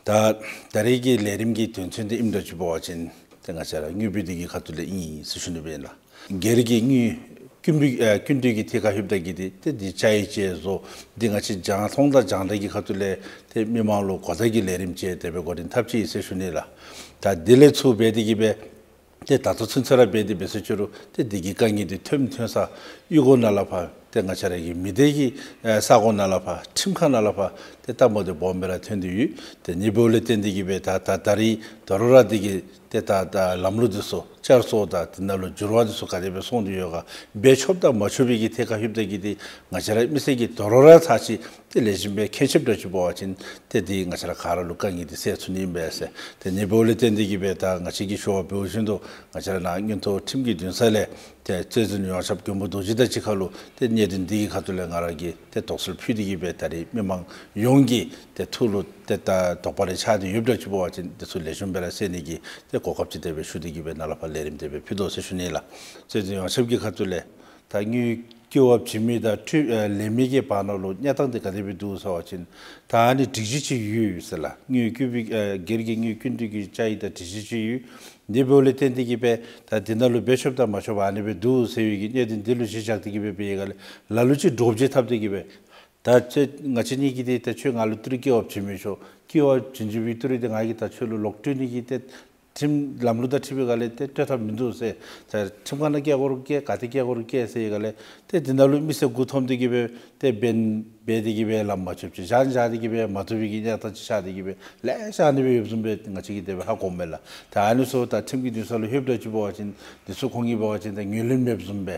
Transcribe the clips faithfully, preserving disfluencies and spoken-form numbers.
ད་ད་རེས་ཀྱི་ལས་རིམ་གྱི་དོན་ཚན་འདི་ཨིནམ་འདྲཝ་ཅིག་འབད་བ་ཅིན་ཏེ་ང་བཅས་ར་དངུལ་བུན་འདི་གི་ཁ་ཐུག་ལས་ཨིན་ཟེར་ཞུ་ནི་སྦེ་ཨིན་ལགས། སྒེར་གྱི་དངུལ་སྐྱིན་འགྲུལ་ཨ་སྐྱིན་འགྲུལ་གྱི་ཐད་ཁར་ལྷོདཔ་ད་གི་འདི་ཏེ་འདི་བཅའ་ཡིག་ཅིག་བཟོ། འདི་ང་བཅས་རྒྱང་མཐོང་དང་རྒྱང་བསྒྲགས་ཀྱི་ཁ་ཐུག་ལས་ཏེ་མི་མང་ལུ་གོ་བརྡ་གི་ལས་རིམ་ཅིག་དེ་སྦེ་འགོ་འདྲེན་འཐབ་ཅི་ཟེར་ཞུ་ནི་ལགས། ད་དེ་ལས་ཚུར་འབད་དེ་གི་སྦེ་ཏེ་ད་ལྟོ་ཚུན་ཚོད་ར་འབད་དེ་འབད་ཟེར་ཞུ་རུང་ཏེ་འདི་གི་དཀའ་ངལ་འདི་ཐོནམ་ཐོན་ས་གཡུས་སྒོ་ནང་ལས་ཕར་ཏེ་ང་བཅས་ར་གི་མི་སྡེ་གི་ཨེ་ས་གོ་ནང་ལས་ཕར་ཁྲིམས་ཁང་ནང་ལས་ཕར་ཏེ་ལྟ་མ་དེ་སྦོམ་སྦེ་ར་ཐོན་ཏེ་ཡོད། ཏེ་ཨ་ནི་འབདཝ་ལས་བརྟེན་ཏེ་གི་སྦེ་ད་ད་ད་རིས་དོ་རུང་ར་འདི་གི་ཏེ་ད་ད་ལམ་ལུགས་འདི་ཚུ་བསྐྱར་གསོ་དང་འདི་ནང་ལུ་འགྱུར་བ་འདི་ཚུ་ག་དེ་སྦེ་སོང་སྟེ་ཡོད་ག། འབད་ཆོགཔ་དང་མ་ཆོག་པའི་གི་ཐད་ཁར་ལྷོདཔ་ད་གི་འདི་ང་བཅས་ར་མི་སེར་གྱིས་དོ་རུང་ར་ཚར་གཅིག་ཏེ་ལེགས་ཤོམ་སྦེ་མཁྱེན་ཆེཝ་འདྲཝ་ཅིག་འབད་བ་ཅིན་ཏེ་འདི་ང་བཅས་ར་ག་ར་ལུ་དཀའ་ངལ་འདི་སེལ་ཚུགས་ནི་ཨིན་པས་ཟེར། ཏེ་ཨ་ནི་འབདཝ་ལས་བརྟེན་ཏེ་གི་སྦེ་ད་ང་བཅས་ཀྱིས་ཞུ་བ་འབདཝ་བཞིན་དུ་ང་བཅས་ར་ནཱ་མངོན་མཐོ་ཁྲིམས་ཀྱི་འདུན་ས་ལས་ཏེ་རྩོད་འཛིན་ཡོངས་ཁྱབ་མགོན་པོ་རྡོ་རྗེ་དང་གཅིག་ཁར་ལུ་ཏེ་གནད་དོན་འདི་གི་ཁ་ཐུག་ལས་ང་ར་གིས་ཏེ་དོགས་སེལ་ཕུལ་ཏེ་གི་སྦེ་ད་རིས་མི་མང་ཡོངས་ཀྱི་ཏེ་ཐུགས་ལུ་ཏེ་ད་དོགས་པ་རེ་ཆགས་ཏེ་ཡོདཔ་འདྲཝ་ཅིག་འབད་བ་ཅིན་འདི་ཚུ་ལེགས་ཤོམ་སྦེ་ར་སེལ་ནི་གི་ཏེ་གོ་སྐབས་ཅིག་དེ་སྦེ་ཞུ་སྟེ་གི་སྦེ་ནཱ་ལས་ཕར་ལས་རིམ་དེ་སྦེ་ཕུལ་དོ་ཟེར་ཞུ་ནི་ལགས། རྩོད་འཛིན་ཡོངས་ཁྱབ་ཀྱི་ཁ་ཐུག་ལས་ད་དངུལ་སྐྱེ་བ་བྱིན་མི་དང་ཁྲུས་ཨེ་ལེན་མི་གི་བར་ན་ལུ་གནས་སྟངས་འདི་ག་དེ་སྦེ་འདུག་ཟེར་བ་ཅིན་ད་ཨ་ནི་སྒྲིག་གཞི་ཅིག་ཡོད་ཟེར་ལགས། དངུལ་སྐྱིན་འགྲུལ་ཨེ་སྒེར་གྱི་དངུལ་སྐྱིན་འགྲུལ་གྱི་བཅའ་ཡིག་དང་སྒྲིག་གཞི་ཅིག་ཡོད། འདི་འབདཝ་ལས་བརྟེན་ཏེ་གི་སྦེ་ད་འདི་ནང་ལུ་འབད་ཆོགཔ་དང་མ་ཆོགཔ་ཨ་ནི་སྦེ་འདུག་ཟེར་བའི་གི་གནད་དོན་འདི་ལུ་གཞི་བཞག་སྟེ་གི་སྦེ་འབད་བའི་སྒང་ལས་ལ་ལུ་ཅིག་སྒྲོག་བརྗེ་འཐབ་སྟེ་གི་སྦེ་ད་ཁྱོད་ང་བཅས་གཉིས་ཀྱིས་འདི་ད་ཁྱོད་ང་ལུ་ཏི་རུ་སྐྱེ་བ་བྱིན་མི་ཆོག། སྐྱེ་བ་བྱིན་བྱིན་པའི་ཏི་རུ་འདི་ང་གིས་ད་ཁྱོད་ལུ་ལོག་སྤྲོད་ནི་གི་ཏེ་ཁྲིམས་ལམ་ལུགས་དང་འཁྲིལ་བའི་སྒང་ལས་ཏེ་སྤྲོད་ཐབས་མིན་འདུག་ཟེར། ད་ཁྲིམས་ཁང་ནང་བསྐྱལ་དགོ་རུང་བསྐྱལ་ག་ཏེ་བསྐྱལ་དགོ་རུང་བསྐྱལ་ཟེར་བའི་སྒང་ལས་ཏེ་འདི་ནང་ལུ་མི་སེར་མགུ་འཐོམས་ཏེ་གི་སྦེ་ཏེ་འབད་འབད་དེ་གི་སྦེ་ལམ་མ་ཆོདཔ་ཅིག་བཞག་བཞག་སྟེ་གི་སྦེ་མ་བཏུབ་པའི་གི་གནས་སྟངས་ཅིག་ཆགས་ཏེ་གི་སྦེ་ལེ་ཤ་ཨ་ནི་སྦེ་ཡོདཔ་བཟུམ་སྦེ་ང་བཅས་ཀྱིས་དེ་སྦེ་ཧ་གོཝ་མས་ལགས། ད་ཨ་ནི་ཚུ་ད་ཁྲིམས་ཀྱི་འདུན་ས་ལུ་ལྷོདཔ་འདྲཝ་ཅིག་འབད་བ་ཅིན་འདི་ཚུ་ཁོང་གིས་འབད་བ་ཅིན་ད་ངོས་ལེན་མེདཔ་བཟུམ་སྦེ་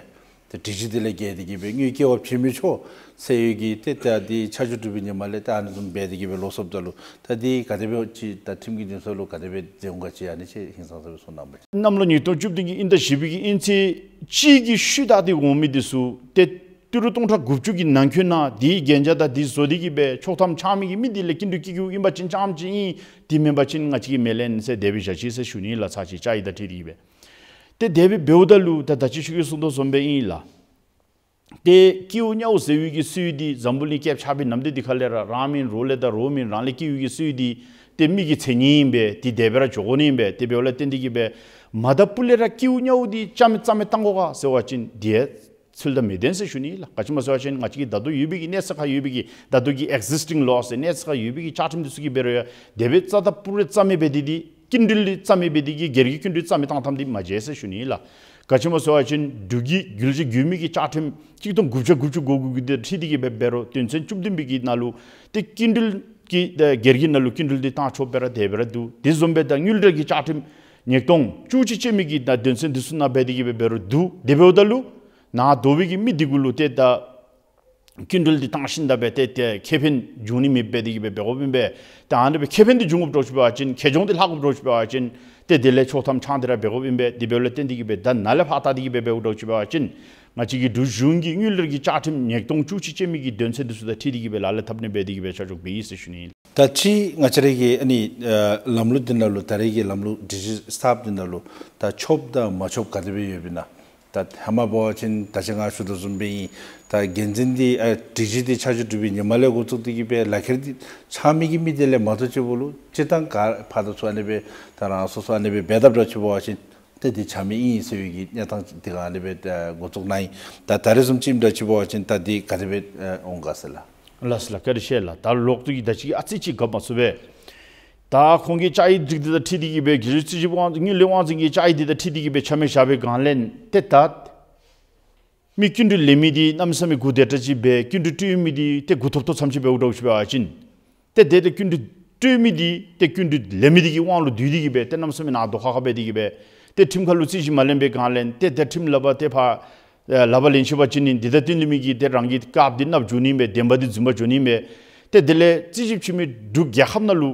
ཏེ་སྒྲིག་གཞི་འདི་ལས་འགལ་ཏེ་གི་སྦེ་དངུལ་སྐྱེ་བ་བྱིན་མི་ཆོག་ཟེར་བའི་གི་ཏེ་ད་འདི་ཆར་ཆུ་གྲུབ་པའི་ཉི་མ་ལས་ད་ཨ་ནི་བཟུམ་འབད་དེ་གི་སྦེ་ལོག་སོངམ་ད་ལུ་ད་འདི་ག་དེ་སྦེ་ཅིག་ད་ཁྲིམས་ཀྱི་འདུན་ས་ལུ་ག་དེ་སྦེ་མཛད་འོང་ག་ཅིག་ཨ་ནི་ཅིག་ཧིང་སངས་ས་སྦེ་གསུང་གནང་པ་ཅིན། གནམ་ལོ་ཉིས་སྟོང་བཅུ་བདུན་གྱི་དབྱིན་ཟླ་བཞི་པའི་གི་དབྱིན་ཚེས་གཅིག་གི་ཤུལ་ད་འདི་འོང་མི་འདི་ཚུ་ཏེ་ཏི་རུ་སྟོང་ཕྲག་དགུ་བཅུ་གི་ནང་འཁོད་ནང་འདི་གི་གན་རྒྱ་དང་འདི་བཟོ་སྟེ་གི་སྦེ་ཆོག་ཐམ་འཆང་མི་གི་མི་འདི་ལས་སྐྱིན་འགྲུལ་བསྐྱི་བསྐྱིཝ་ཨིན་པ་ཅིན་རྐྱངམ་ཅིག་ཨིན། དེ་མེན་པ་ཅིན་ང་བཅས་ཀྱིས་མི་ལེན་ཟེར་དེ་སྦེ་བཞག་ཅི་ཟེར་ཞུ་ནི་ལགས། ཚར་གཅིག་བཅའ་ཡིག་དང་འཁྲིལ་ཏེ་གི་སྦེ། ཏེ་དེ་སྦེ་འབདཝ་ད་ལུ་ད་ད་ཅི་ཁྱོད་ཀྱིས་གསུང་དོ་བཟུམ་སྦེ་ཨིན་ལགས། ཏེ་སྐྱིཝ་ཉཝ་ཟེར་བའི་གི་སྲོལ་འདི་འཛམ་བུ་གླིང་རྐྱབ་ཆགས་པའི་ནམ་དུས་འདི་ཁ་ལས་ར་རང་མེན་རོགས་ལས་དང་རོགས་མེན་རང་ལས་སྐྱིཝ་གི་སྲོལ་འདི་ཏེ་མི་གི་མཚན་ཉིད་ཨིན་པས། ཏེ་དེ་སྦེ་ར་འགྱོ་དགོ་ནི་ཨིན་པས། དེ་འབདཝ་ལས་བརྟེན་ཏེ་གི་སྦེ་མ་དང་ཕུ་ལས་ར་སྐྱིཝ་ཉཝ་འདི་རྩ་མེད་རྩ་མེད་བཏང་དགོ་ག་ཟེར་བ་ཅིན་དེ་ཚུལ་དང་མི་ལྡན་ཟེར་ཞུ་ནི་ལགས། ག་ཅི་སྨོ་ཟེར་བ་ཅིན་ང་བཅས་ཀྱི་ད་ལྟོ་ཡོད་པའི་གི་གནས་ཚད་ཁར་ཡོད་པའི་གི་ད་ལྟོ་གི་ཨེག་ཟིསི་ཊིང་ལོ་ཟེར་གནས་ཚད་ཁར་ཡོད་པའི་གི་བཅའ་ཁྲིམས་འདི་ཚུ་གིས་འབད་རུང་ཡང་དེ་སྦེ་རྩ་དང་ཕུ་ར་རྩ་མེད་འབད་དེ་འདི་སྐྱིན་འགྲུལ་འདི་རྩ་མེད་འབད་དེ་གི་སྒེར་གྱི་སྐྱིན་འགྲུལ་རྩ་མེད་བཏང་ཐངས་འདི་མ་མཛད་ཟེར་ཞུ་ནི་ལགས། ག་ཅི་སྨོ་ཟེར་བ་ཅིན་འབྲུག་གི་རྒྱུད་བཞི་རྒྱུད་མི་གི་བཅའ་ཁྲིམས་གཅིག་སྟོང་དགུ་བརྒྱ་དགུ་བཅུ་གོ་དགུ་གི་དེ་འཁྲིལ་ཏེ་གི་སྦེ་འབད་རུང་དོན་ཚན་བཅུ་བདུན་པའི་གི་ནང་ལུ་ཏེ་སྐྱིན་འགྲུལ་གྱི་ཨེ་སྒེར་གྱི་ནང་ལུ་སྐྱིན་འགྲུལ་འདི་བཏང་ཆོགཔ་སྦེ་ར་དེ་སྦེ་ར་འདུག། དེ་བཟུམ་སྦེ་ད་དངུལ་འབྲེལ་གྱི་བཅའ་ཁྲིམས་ཉིས་སྟོང་བཅུ་གཅིག་ཅན་མའི་གི་ད་དོན་ཚན་འདི་ཚུ་ནང་འབད་དེ་གི་སྦེ་འབད་རུང་འདུག། དེ་འབདཝ་ད་ལུ་ནཱ་སྡོད་པའི་གི་མི་འདི་གུ་ལུ་ཏེ་ད་སྐྱིན་འགྲུལ་འདི་བཏང་ཞིནམ་ད་སྦེ་ཏེ་ཏེ་ཁེ་ཕན་འབྱུང་ནི་མེདཔ་འབད་དེ་གི་སྦེ་འབད་དགོཔ་ཨིན་པས། ཏེ་ཨ་ནི་སྦེ་ཁེ་ཕན་འདི་འབྱུང་དགོཔ་འདྲཝ་ཅིག་འབད་བ་ཅིན་ཁེ་གྱོང་འདི་ལྷག་དགོཔ་འདྲཝ་ཅིག་འབད་བ་ཅིན་ཏེ་དེ་ལས་ཆོག་ཐམ་འཆང་སྟེ་ར་འབད་དགོཔ་ཨིན་པས། དེ་འབདཝ་ལས་བརྟེན་ཏེ་གི་སྦེ་ད་ནཱ་ལས་ཕར་ད་དེ་གི་སྦེ་འབདཝ་འདྲཝ་ཅིག་འབད་བ་ཅིན་ང་བཅས་ཀྱི་འབྲུག་གཞུང་གི་དངུལ་འབྲེལ་གྱི་བཅའ་ཁྲིམས་ཉིས་སྟོང་བཅུ་གཅིག་ཅན་མའི་གི་དོན་ཚན་འདི་ཚུ་དང་འཁྲིལ་ཏེ་གི་སྦེ་ལག་ལེན་འཐབ་ནི་འབད་དེ་གི་སྦེ་ཆ་འཇོག་འབད་ཡི་ཟེར་ཞུ་ནི། ད་ཅི་ང་བཅས་ར་གི་ཨ་ནི་ཨ་ལམ་ལུགས་འདི་ནང་ལུ་ད་རེས་ཀྱི་ལམ་ལུགས་སྒྲིག་གཞི་གསརཔ་འདི་ནང་ལུ་ད་ཆོགཔ་དང་མ་ཆོགཔ་ག་དེ་སྦེ་ཡོདཔ་ཨིན་ན། ད་ཧེ་མ་འབད་བ་ཅིན་ད་ཅི་ང་ཞུ་དོ་བཟུམ་སྦེ་ཨིན། ད་འགན་འཛིན་འདི་ཨ་སྒྲིག་གཞི་འདི་ཆར་ཆུ་གྲུབ་པའི་ཉི་མ་ལས་འགོ་བཙུགས་ཏེ་གི་སྦེ་ལག་ཁྱེར་འདི་འཆང་མི་གི་མི་དེ་ལས་མ་གཏོགས་ཅིག་པོ་ལུ་སྤྱིར་བཏང་ག་ཕར་དང་ཚུར་ཨ་ནི་སྦེ་ད་རང་སོ་སོ་ཨ་ནི་སྦེ་འབད་དཔ་འདྲཝ་ཅིག་འབད་བ་ཅིན་ཏེ་འདི་འཆང་མི་ཨིན་ཟེར་བའི་གི་གནས་སྟངས་འདི་ག་ཨ་ནི་སྦེ་ཨ་འགོ་བཙུགས་གནང་ཡི། ད་ད་རེས་བཟུམ་ཅིག་ཨིནམ་འདྲཝ་ཅིག་འབད་བ་ཅིན་ད་འདི་ག་དེ་སྦེ་ཨ་འོང་ག་ཟེར་ལགས། ལགས་སོ་ལགས། བཀའ་དྲིན་ཆེ་ལགས། ད་ལོག་སྟེ་གི་ད་ཅི་ཨ་ཙི་ཅིག་ག་མ་ཚུགས་པས། ད་ཁོང་གིས་བཅའ་ཡིག་སྒྲིག་སྟེ་ད་འཁྲིལ་ཏེ་གི་སྦེ་རྒྱལ་སྲས་རྩིས་ཞིབ་དབང་དངུལ་ལས་དབང་འཛིན་གྱི་བཅའ་ཡིག་འདི་ད་འཁྲིལ་ཏེ་གི་སྦེ་ཆ་མེད་བཞག་པའི་སྒང་ལས་ཏེ་ད་མི་སྐྱིན་འགྲུལ་ལེན་མི་འདི་གནམ་མེད་ས་མེད་འགོ་དེ་དྲག་ཅིག་སྦེ་སྐྱིན་འགྲུལ་སྤྲོད་མི་འདི་ཏེ་འགོ་ཐོབ་ཐོབ་ཙམ་ཅིག་འབདཝ་འདྲཝ་ཅིག་འབད་བ་ཅིན་ཏེ་དེ་ཏེ་སྐྱིན་འགྲུལ་སྤྲོད་མི་འདི་ཏེ་སྐྱིན་འགྲུལ་ལེན་མི་འདི་གི་དབང་ལུ་བསྡུ་སྟེ་གི་སྦེ་ཏེ་གནམ་མེད་ས་མེད་ནཱ་དོག་ཁ་ཁ་འབད་དེ་གི་སྦེ་ཏེ་ཁྲིམས་ཁང་ལུ་རྩིས་ཞིབ་མ་ལེན་པའི་སྒང་ལས་ཏེ་ཏེ་ཁྲིམས་ལག་པར་ཏེ་ཕར་ཨེ་ལག་པར་ལེན་ཚུགས་པ་ཅིན་ནི་འདི་ད་དོན་ལུ་མི་གི་ཏེ་རང་གི་སྐབས་འདི་ནུབ་འགྱོ་ནི་མས། བདེན་པ་འདི་རྫུན་པ་འགྱོ་ནི་མས། ཏེ་དེ་ལས་རྩིས་ཞིབ་ཞུ་མི་འབྲུག་རྒྱལ་ཁབ་ནང་ལུ་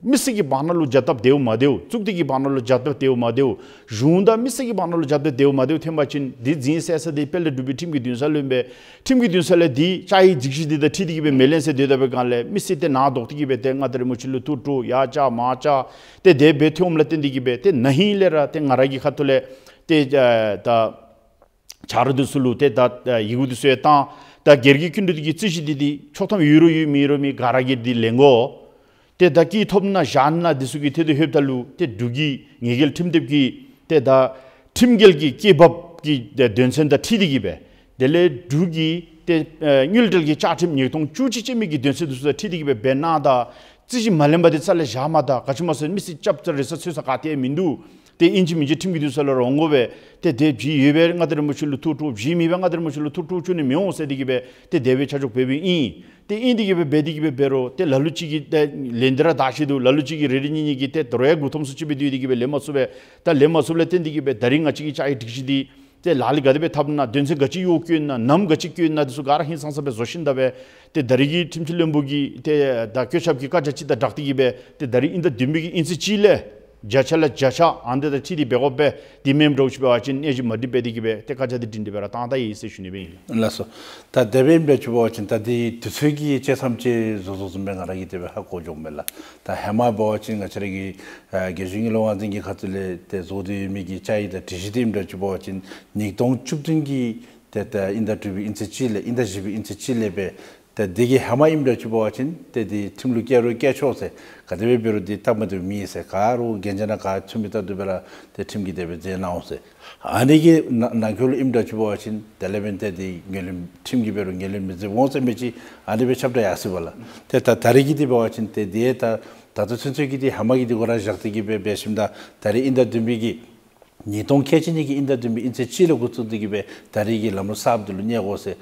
མི་སེར་གྱི་བར་ན་ལུ་རྒྱབ་ཐབས་བདེཝ་མ་བདེཝ། གཙུག་སྡེ་གི་བར་ན་ལུ་རྒྱབ་ཐབས་བདེཝ་མ་བདེཝ། གཞུང་དང་མི་སེར་གྱི་བར་ན་ལུ་རྒྱབ་ཐབས་བདེཝ་མ་བདེཝ་ཐོན་པ་ཅིན་འདི་འཛིན་སེལ་ས་འདི་དཔལ་ལྡན་འབྲུག་པའི་ཁྲིམས་ཀྱི་འདུན་ས་ལུ་ཨིན་པས། ཁྲིམས་ཀྱི་འདུན་ས་ལས་འདི་བཅའ་ཡིག་སྒྲིག་གཞི་འདི་དང་འཁྲིལ་ཏེ་གི་སྦེ་མི་ལེན་ཟེར་སྡོད་ད་པའི་སྒང་ལས་མི་སེར་ཏེ་ནཱ་དོག་སྟེ་གི་སྦེ་ཏེ་མངའ་བདག་རིན་པོ་ཆེ་ལུ་ཐུགས་སྤྲོ་ཡར་བཅག་མར་བཅག་ཏེ་དེ་སྦེ་ཐོནམ་ལས་བརྟེན་ཏེ་གི་སྦེ་ཏེ་ན་ཧིང་ལས་ར་ཏེ་ང་ར་གི་ཁ་ཐུག་ལས་ཏེ་ཨ་ད་ཆ་རོགས་འདི་ཚུ་ལུ་ཏེ་ད་ཡི་གུ་འདི་ཚུ་ཡང་བཏང་། ད་སྒེར་གྱི་སྐྱིན་འགྲུལ་འདི་གི་རྩིས་ཞིབ་འདི་འདི་ཆོག་ཐམ་ཡོད་རུང་ཡོད་མེད་རུང་མེད་ག་ར་གིས་འདི་ལེན་དགོ། ཏེ་ད་སྐྱིད་ཐོབ་ན་བཞག་ན་འདི་ཚུ་གི་ཐད་དུ་ལྷོདཔ་ད་ལུ་ཏེ་འབྲུག་གི་ཉེས་འགེལ་ཁྲིམས་དེབ་ཀྱི་ཏེ་ད་ཁྲིམས་འགལ་གྱི་སྐྱེད་འབབ་ཀྱི་ཏེ་དོན་ཚན་དང་འཁྲིལ་ཏེ་གི་སྦེ་དེ་ལས་འབྲུག་གི་ཏེ་ཨེ་དངུལ་འབྲེལ་གྱི་བཅའ་ཁྲིམས་ཉིས་སྟོང་བཅུ་གཅིག་ཅན་མི་གི་དོན་ཚན་འདི་ཚུ་དང་འཁྲིལ་ཏེ་གི་སྦེ་འབད་ན་ད་རྩོད་གཞི་མ་ལེན་པར་འདི་རྩ་ལས་བཞག་མ་ད། ག་ཅི་སྨོ་ཟེར་མི་སེར་སྐྱབས་བཅོལ་རེ་ས་འཚོལ་ས་ག་ཏེ་མིན་འདུག། ཏེ་ཨིན་ཅི་མིན་ཅི་ཁྲིམས་ཀྱི་འདུན་ས་ལུ་ར་འོང་དགོ་པས། ཏེ་དེ་བྱིན་ཡོད་པས་མངའ་བདག་རིན་པོ་ཆེ་ལུ་ཐུགས་སྤྲོ། བྱིན་མེད་པས་མངའ་བདག་རིན་པོ་ཆེ་ལུ་ཐུགས་སྤྲོ་བཅུག་ནི་མི་འོང་ཟེར་ཏེ་གི་སྦེ་ཏེ་དེ་སྦེ་ཆ་འཇོག་འབད་འབདཝ་ཨིན། ཏེ་ཨིན་ཏེ་གི་སྦེ་འབད་དེ་གི་སྦེ་འབད་རུང་ཏེ་ལ་ལུ་ཅིག་གིས་ཏེ་ལན་འདི་ར་བདའ་ཅི་འདུག། ལ་ལུ་ཅིག་གིས་རེ་རེ་གཉིས་གཉིས་ཀྱིས་ཏེ་དོ་རུང་ཡང་མགུ་འཐོམ་སུ་ཅིག་སྦེ་སྡོད་དེ་གི་སྦེ་ལེན་མ་ཚུགས་པས། ད་ལེན་མ་ཚུགསཔ་ལས་བརྟེན་ཏེ་གི་སྦེ་ད་རིས་ང་བཅས་ཀྱི་བཅའ་ཡིག་སྒྲིག་གཞི་འདི་ཏེ་ལག་ལེན་ག་དེ་སྦེ་འཐབ་ན་དོན་ཚན་ག་ཅི་བཀོད་ན་ནམ་ག་ཅི་བཀོད་ན་འདི་ཚུ་ག་ར་ཧིང་སངས་ས་སྦེ་བཟོ་ཞིནམ་ད་སྦེ་ཏེ་ད་རིས་ཀྱི་ཁྲིམས་ཞིབ་བློན་པོ་གིས་ཏེ་ད་བཀོད་ཁྱབ་ཀྱི་བཀའ་རྒྱ་ཅིག་དང་སྦྲགས་ཏེ་གི་སྦེ་ཏེ་ད་རིས་དབྱིན་ཟླ་བདུན་པའི་གི་དབྱིན་ཚེས་གཅིག་ལས་བརྒྱ་ཆ་ལ་བརྒྱ་ཆ་ཨ་ནི་དང་འཁྲིལ་ཏེ་འབད་དགོ་པས། དེ་མེན་འདྲཝ་ཅིག་འབད་བ་ཅིན་གནས་གཞི་མ་འགྲིག་པས། དེ་གིས་སྦེ་ཏེ་བཀའ་རྒྱ་འདི་འདི་འདི་སྦེ་ར་བཏང་ད་ཡི་ཟེར་ཞུ་ནི་སྦེ་ཨིན་ལགས། ལགས་སོ། ད་དེ་སྦེ་ཨིནམ་འདྲཝ་ཅིག་འབད་བ་ཅིན་ད་འདི་དུས་ཚོད་ཀྱི་བཅད་མཚམས་ཅིག་བཟོ་བཟོཝ་བཟུམ་སྦེ་ང་ར་གིས་དེ་སྦེ་ཧ་གོ་འོང་མས་ལགས། ད་ཧེ་མ་འབད་བ་ཅིན་ང་བཅས་ར་གི་ཨ་རྒྱལ་གཞུང་དངུལ་ལས་དབང་འཛིན་གྱི་ཁ་ཐུག་ལས་ཏེ་བཟོ་སྟེ་ཡོད་མི་གི་བཅའ་ཡིག་དང་སྒྲིག་གཞི་འདི་ཨིནམ་འདྲཝ་ཅིག་འབད་བ་ཅིན་ཉིས་སྟོང་བཅུ་བདུན་གྱི་ཏེ་ད་དབྱིན་ཟླ་དྲུག་པའི་དབྱིན་ཚེས་གཅིག་ལས་དབྱིན་ཟླ་བཞི་པའི་དབྱིན་ཚེས་གཅིག་ལས་སྦེ་ཏེ་འདི་གི་ཧེ་མ་ཨིནམ་འདྲཝ་ཅིག་འབད་བ་ཅིན་ཏེ་འདི་ཁྲིམས་ལུ་བཀལ་རུང་བཀལ་ཆོག་ཟེར། ག་དེ་སྦེ་འབད་རུང་འདི་སྟབས་མ་བདེཝ་མེད་ཟེར། ག་རུང་གན་རྒྱ་ནང་ག་ཚུད་མི་ལྟར་དུ་སྦེ་ར་ཏེ་ཁྲིམས་ཀྱིས་དེ་སྦེ་མཛད་གནང་འོང་ཟེར། ཨ་ནི་གི་ནང་ནང་འཁོད་ལུ་ཨིནམ་འདྲཝ་ཅིག་འབད་བ་ཅིན་དེ་ལས་འབདན་ཏེ་འདི་ངོས་ལེན་ཁྲིམས་ཀྱིས་འབད་རུང་ངོས་ལེན་མི་མཛདཔ་འོང་ཟེར་མི་ཅིག་ཨ་ནི་སྦེ་ཁྱབ་བསྒྲགས་ཡར་སོ་ཡི་པ་ལགས། ཏེ་ད་ད་རིས་ཀྱི་འདི་འབད་བ་ཅིན་ཏེ་འདི་ད་ད་ལྟོ་ཚུན་ཚོད་ཀྱི་འདི་ཧེ་མ་གི་འདི་གུ་ར་བཞག་སྟེ་གི་སྦེ་འབད་ཞིནམ་ད་ད་རིས་དབྱིན་ཟླ་བདུན་པའི་གི་ཉིས་སྟོང་ཁལ་གཅིག་གཉིས་ཀྱི་དབྱིན་ཟླ་བདུན་པའི་དབྱིན་ཚེས་གཅིག་ལས་འགོ་བཙུགས་ཏེ་གི་སྦེ་ད་རིས་ཀྱི་ལམ་ལུགས་གསརཔ་འདི་ལུ་གནས་དགོ་ཟེར།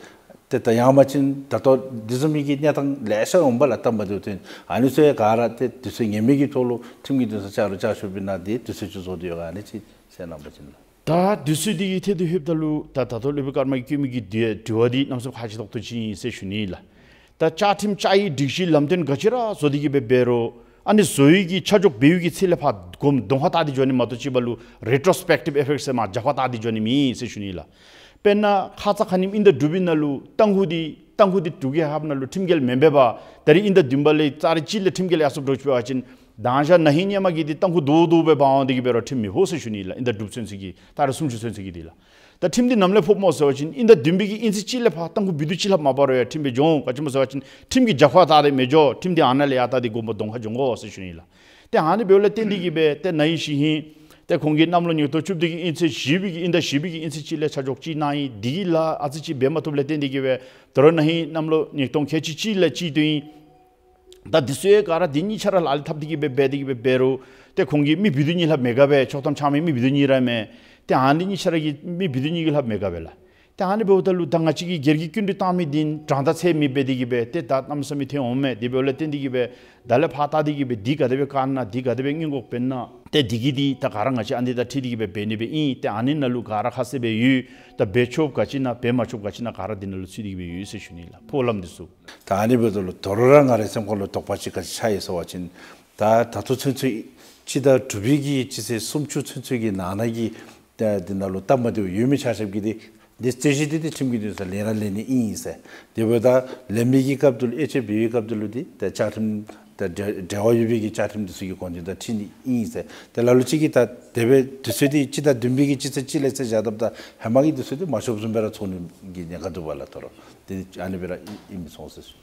ཏེ་ད་ཡང་མ་ཅིན་ད་ལྟོ་འདི་བཟུམ་མའི་གི་གནས་སྟངས་ལེ་ཤ་འོང་པ་ལགས། སྟབས་མ་བདེཝ་ཐོན། ཨ་ནི་ཚུ་ཡང་ག་ར་ཏེ་དུས་ཚོད་ངེས་མེད་ཀྱི་ཐོག་ལུ་ཁྲིམས་ཀྱི་འདུན་ས་བཅའ་རུང་བཅའ་ཆོག་པའི་ནང་འདི་དུས་ཚོད་ཅིག་བཟོ་སྟེ་ཡོད་ག། ཨ་ནི་ཅིག་ཟེར་གནང་པ་ཅིན་ལགས། ད་དུས་ཚོད་འདི་གི་ཐད་དུ་ལྷོདཔ་ད་ལུ་ད་ད་ལྟོ་སློབ་དཔོན་ཀརྨ་གིས་བཀོད་མི་གི་དྲི་དྲི་བ་འདི་གནམ་མེད་ས་མེད་ཁག་ཆེ་ཏོག་ཏོ་ཅིག་ཨིན་ཟེར་ཞུ་ནི་ལགས། ད་བཅའ་ཁྲིམས་བཅའ་ཡིག་སྒྲིག་གཞི་ལམ་སྟོན་ག་ཅི་ར་བཟོ་སྟེ་གི་སྦེ་འབད་རུང་ཨ་ནི་བཟོ་ཡི་གི་ཆ་འཇོག་འབད་ཡི་གི་ཚེ་ལས་ཕར་གོམ་གདོང་ཁར་བལྟ་སྟེ་འགྱོ་ནི་མ་གཏོགས་ཅིག་འབད་ལུ་རེ་ཊོ་སི་པེག་ཊིབ་ཨི་ཕེགཊ་ཟེར་མར་རྒྱབ་ཁར་བལྟ་སྟེ་འགྱོ་ནི་མེད་ཟེར་ཞུ་ནི་ལགས། དཔེར་ན་ཁ་ཙ་ཁ་ཉིནམ་དབྱིན་ཟླ་དྲུག་པའི་ནང་ལུ་ཏང་ཧུ་འདི་ཏང་ཧུ་འདི་འབྲུག་གི་ཧབ་ནང་ལུ་ཁྲིམས་འགལ་མེན་པས་པ། ད་རིས་དབྱིན་ཟླ་བདུན་པ་ལས་ཚར་གཅིག་ལས་ཁྲིམས་འགལ་ཡར་སོངམ་འདྲཝ་ཅིག་འབད་བ་ཅིན་མདང་ཞག་ན་ཧིང་ཧེ་མ་གི་འདི་ཏང་ཧུ་རྡོག་རྡོག་སྦེ་འབག་འོང་སྟེ་གི་འབད་རུང་ཁྲིམས་མི་ཕོག་ཟེར་ཞུ་ནི་ལགས། དབྱིན་ཟླ་དྲུག་ཚུན་ཚོད་ཀྱི་ད་རིས་སུམ་ཅུ་ཚུན་ཚོད་ཀྱི་འདི་ལགས། ད་ཁྲིམས་འདི་ནམ་ལས་ཕོགཔ་སྨོ་ཟེར་བ་ཅིན་དབྱིན་ཟླ་བདུན་པའི་གི་དབྱིན་ཚེས་གཅིག་ལས་ཕར་ཏང་ཧུ་འབུད་རྡོག་གཅིག་ལྷག་མ་འབག་རུང་ཡང་ཁྲིམས་སྦེ་འགྱོ་འོང་། ག་ཅི་སྨོ་ཟེར་བ་ཅིན་ཁྲིམས་ཀྱི་རྒྱབ་ཁར་བལྟ་སྟེ་མི་འགྱོ། ཁྲིམས་འདི་ཨ་ནཱ་ལས་ཡར་བལྟ་སྟེ་དགོངས་པ་གདོང་ཁར་འགྱོ་ཟེར་ཞུ་ནི་ལགས། ཏེ་ཨ་ནི་འབདཝ་ལས་བརྟེན་ཏེ་གི་སྦེ་ཏེ་ན་ཧིང་གཞེས་ཧིང་ཏེ་ཁོང་གིས་གནམ་ལོ་ཉིས་སྟོང་བཅུ་བདུན་གྱི་དབྱིན་ཚེས་བཞི་པའི་གི་དབྱིན་ཟླ་བཞི་པའི་གི་དབྱིན་ཚེས་གཅིག་ལས་ཆ་འཇོག་ཅིག་གནང་ཡི། འདི་གི་ལཱ་ཨ་ཙི་ཅིག་འབད་མ་བཏུབ་ལས་བརྟེན་ཏེ་གི་སྦེ་ད་རུང་ན་ཧིང་གནམ་ལོ་ཉིས་སྟོང་ཁལ་གཅིག་གཅིག་ལས་ཅིག་ཏེ་ཨིན། ད་འདི་ཚུ་ཡང་ག་ར་འདི་གཉིས་ཆ་ར་ལག་ལེན་འཐབ་སྟེ་གི་སྦེ་འབད་དེ་གི་སྦེ་འབད་རུང་ཏེ་ཁོང་གི་མི་འབུད་རྡོག་གཉིས་ལྷག་མི་དགའ་བས། ཆོག་ཐམ་འཆང་མི་མི་འབུད་རྡོག་གཉིས་ར་མས། ཏེ་ཨ་ནི་གཉིས་ཆ་ར་གི་མི་འབུད་རྡོག་གཉིས་ཀྱི་ལྷག་མི་དགའ་བས་ལགས། ཏེ་ཨ་ནི་འབདཝ་ད་ལུ་ད་ང་བཅས་ཀྱིས་སྒེར་གྱི་སྐྱིན་འགྲུལ་བཏང་མི་འདི་གྲངས་དང་ཚད་མེད་པས། དེ་གིས་སྦེ་ཏེ་ད་གནམ་མེད་ས་མེད་ཐོན་འོང་མས། དེ་འབདཝ་ལས་བརྟེན་ཏེ་གི་སྦེ་ད་ལས་ཕར་བལྟ་སྟེ་གི་སྦེ་འདི་ག་དེ་སྦེ་བཀག་ན་འདི་ག་དེ་སྦེ་སྔོན་འགོག་འབད་ན་ཏེ་འདི་གི་འདི་ད་ག་ར་ང་བཅས་ཨ་ནི་དང་འཁྲིལ་ཏེ་གི་སྦེ་འབད་ནི་སྦེ་ཨིན། ཏེ་ཨ་ནི་ནང་ལུ་ག་ར་ཁ་གསལ་སྦེ་ཡོད། ད་འབད་ཆོགཔ་ག་ཅི་ཨིན་ན་འབད་མ་ཆོགཔ་ག་ཅི་ཨིན་ན་ག་ར་འདི་ནང་ལུ་ཚུད་དེ་གི་སྦེ་ཡོད་ཟེར་ཞུ་ནི་ལགས། ཕོགས་ལམ་འདི་ཚུ། ད་ཨ་ནི་འབདཝ་ད་ལུ་དོ་རུང་ར་ང་རའི་སེམས་ཁར་ལུ་དོགས་པ་ཅིག་ག་ཅི་ཆགས་ཡི་ཟེར་བ་ཅིན་ད་ད་ལྟོ་ཚུན་ཚོད་སྤྱི་ཟླ་དྲུག་པའི་གི་སྤྱི་ཚེས་སུམ་ཅུ་ཚུན་ཚོད་ཀྱི་ནང་ན་གི་ད་འདི་ནང་ལུ་སྟབས་མ་བདེཝ་ཡོད་མི་ཆ་ཁྱབ་ཀྱིས་འདི་འདི་རྩོད་གཞི་འདི་འདི་ཁྲིམས་ཀྱི་འདུན་ས་ལེན་ར་ལེན་ནི་ཨིན་ཟེར། དེ་འབདཝ་ད་ལེན་མི་གི་སྐབས་དེ་ལུ་དབྱེ་དཔྱད་འབད་བའི་སྐབས་དེ་ལུ་འདི་ད་བཅའ་ཁྲིམས་ད་འབྲེལ་འབྲེལ་བ་ཡོད་པའི་གི་བཅའ་ཁྲིམས་འདི་ཚུ་གི་དགོངས་དོན་དང་འཁྲིལ་ནི་ཨིན་ཟེར། ཏེ་ལ་ལུ་ཅིག་གིས་ད་དེ་སྦེ་དུས་ཚོད་འདི་སྤྱི་ཟླ་བདུན་པའི་གི་སྤྱི་ཚེས་གཅིག་ལས་ཚར་བཞག་སྟབས་ད་ཧེ་མ་གི་དུས་ཚོད་འདི་མ་ཆོགཔ་བཟུམ་སྦེ་ར་ཚོར་ནི་གི་ཉེན་ཁ་འདུག་པ་ལགས། དོ་རུང་འདི་ཨ་ནི་སྦེ་ར་ཨིན་མི་སོང་ཟེར་ཞུ།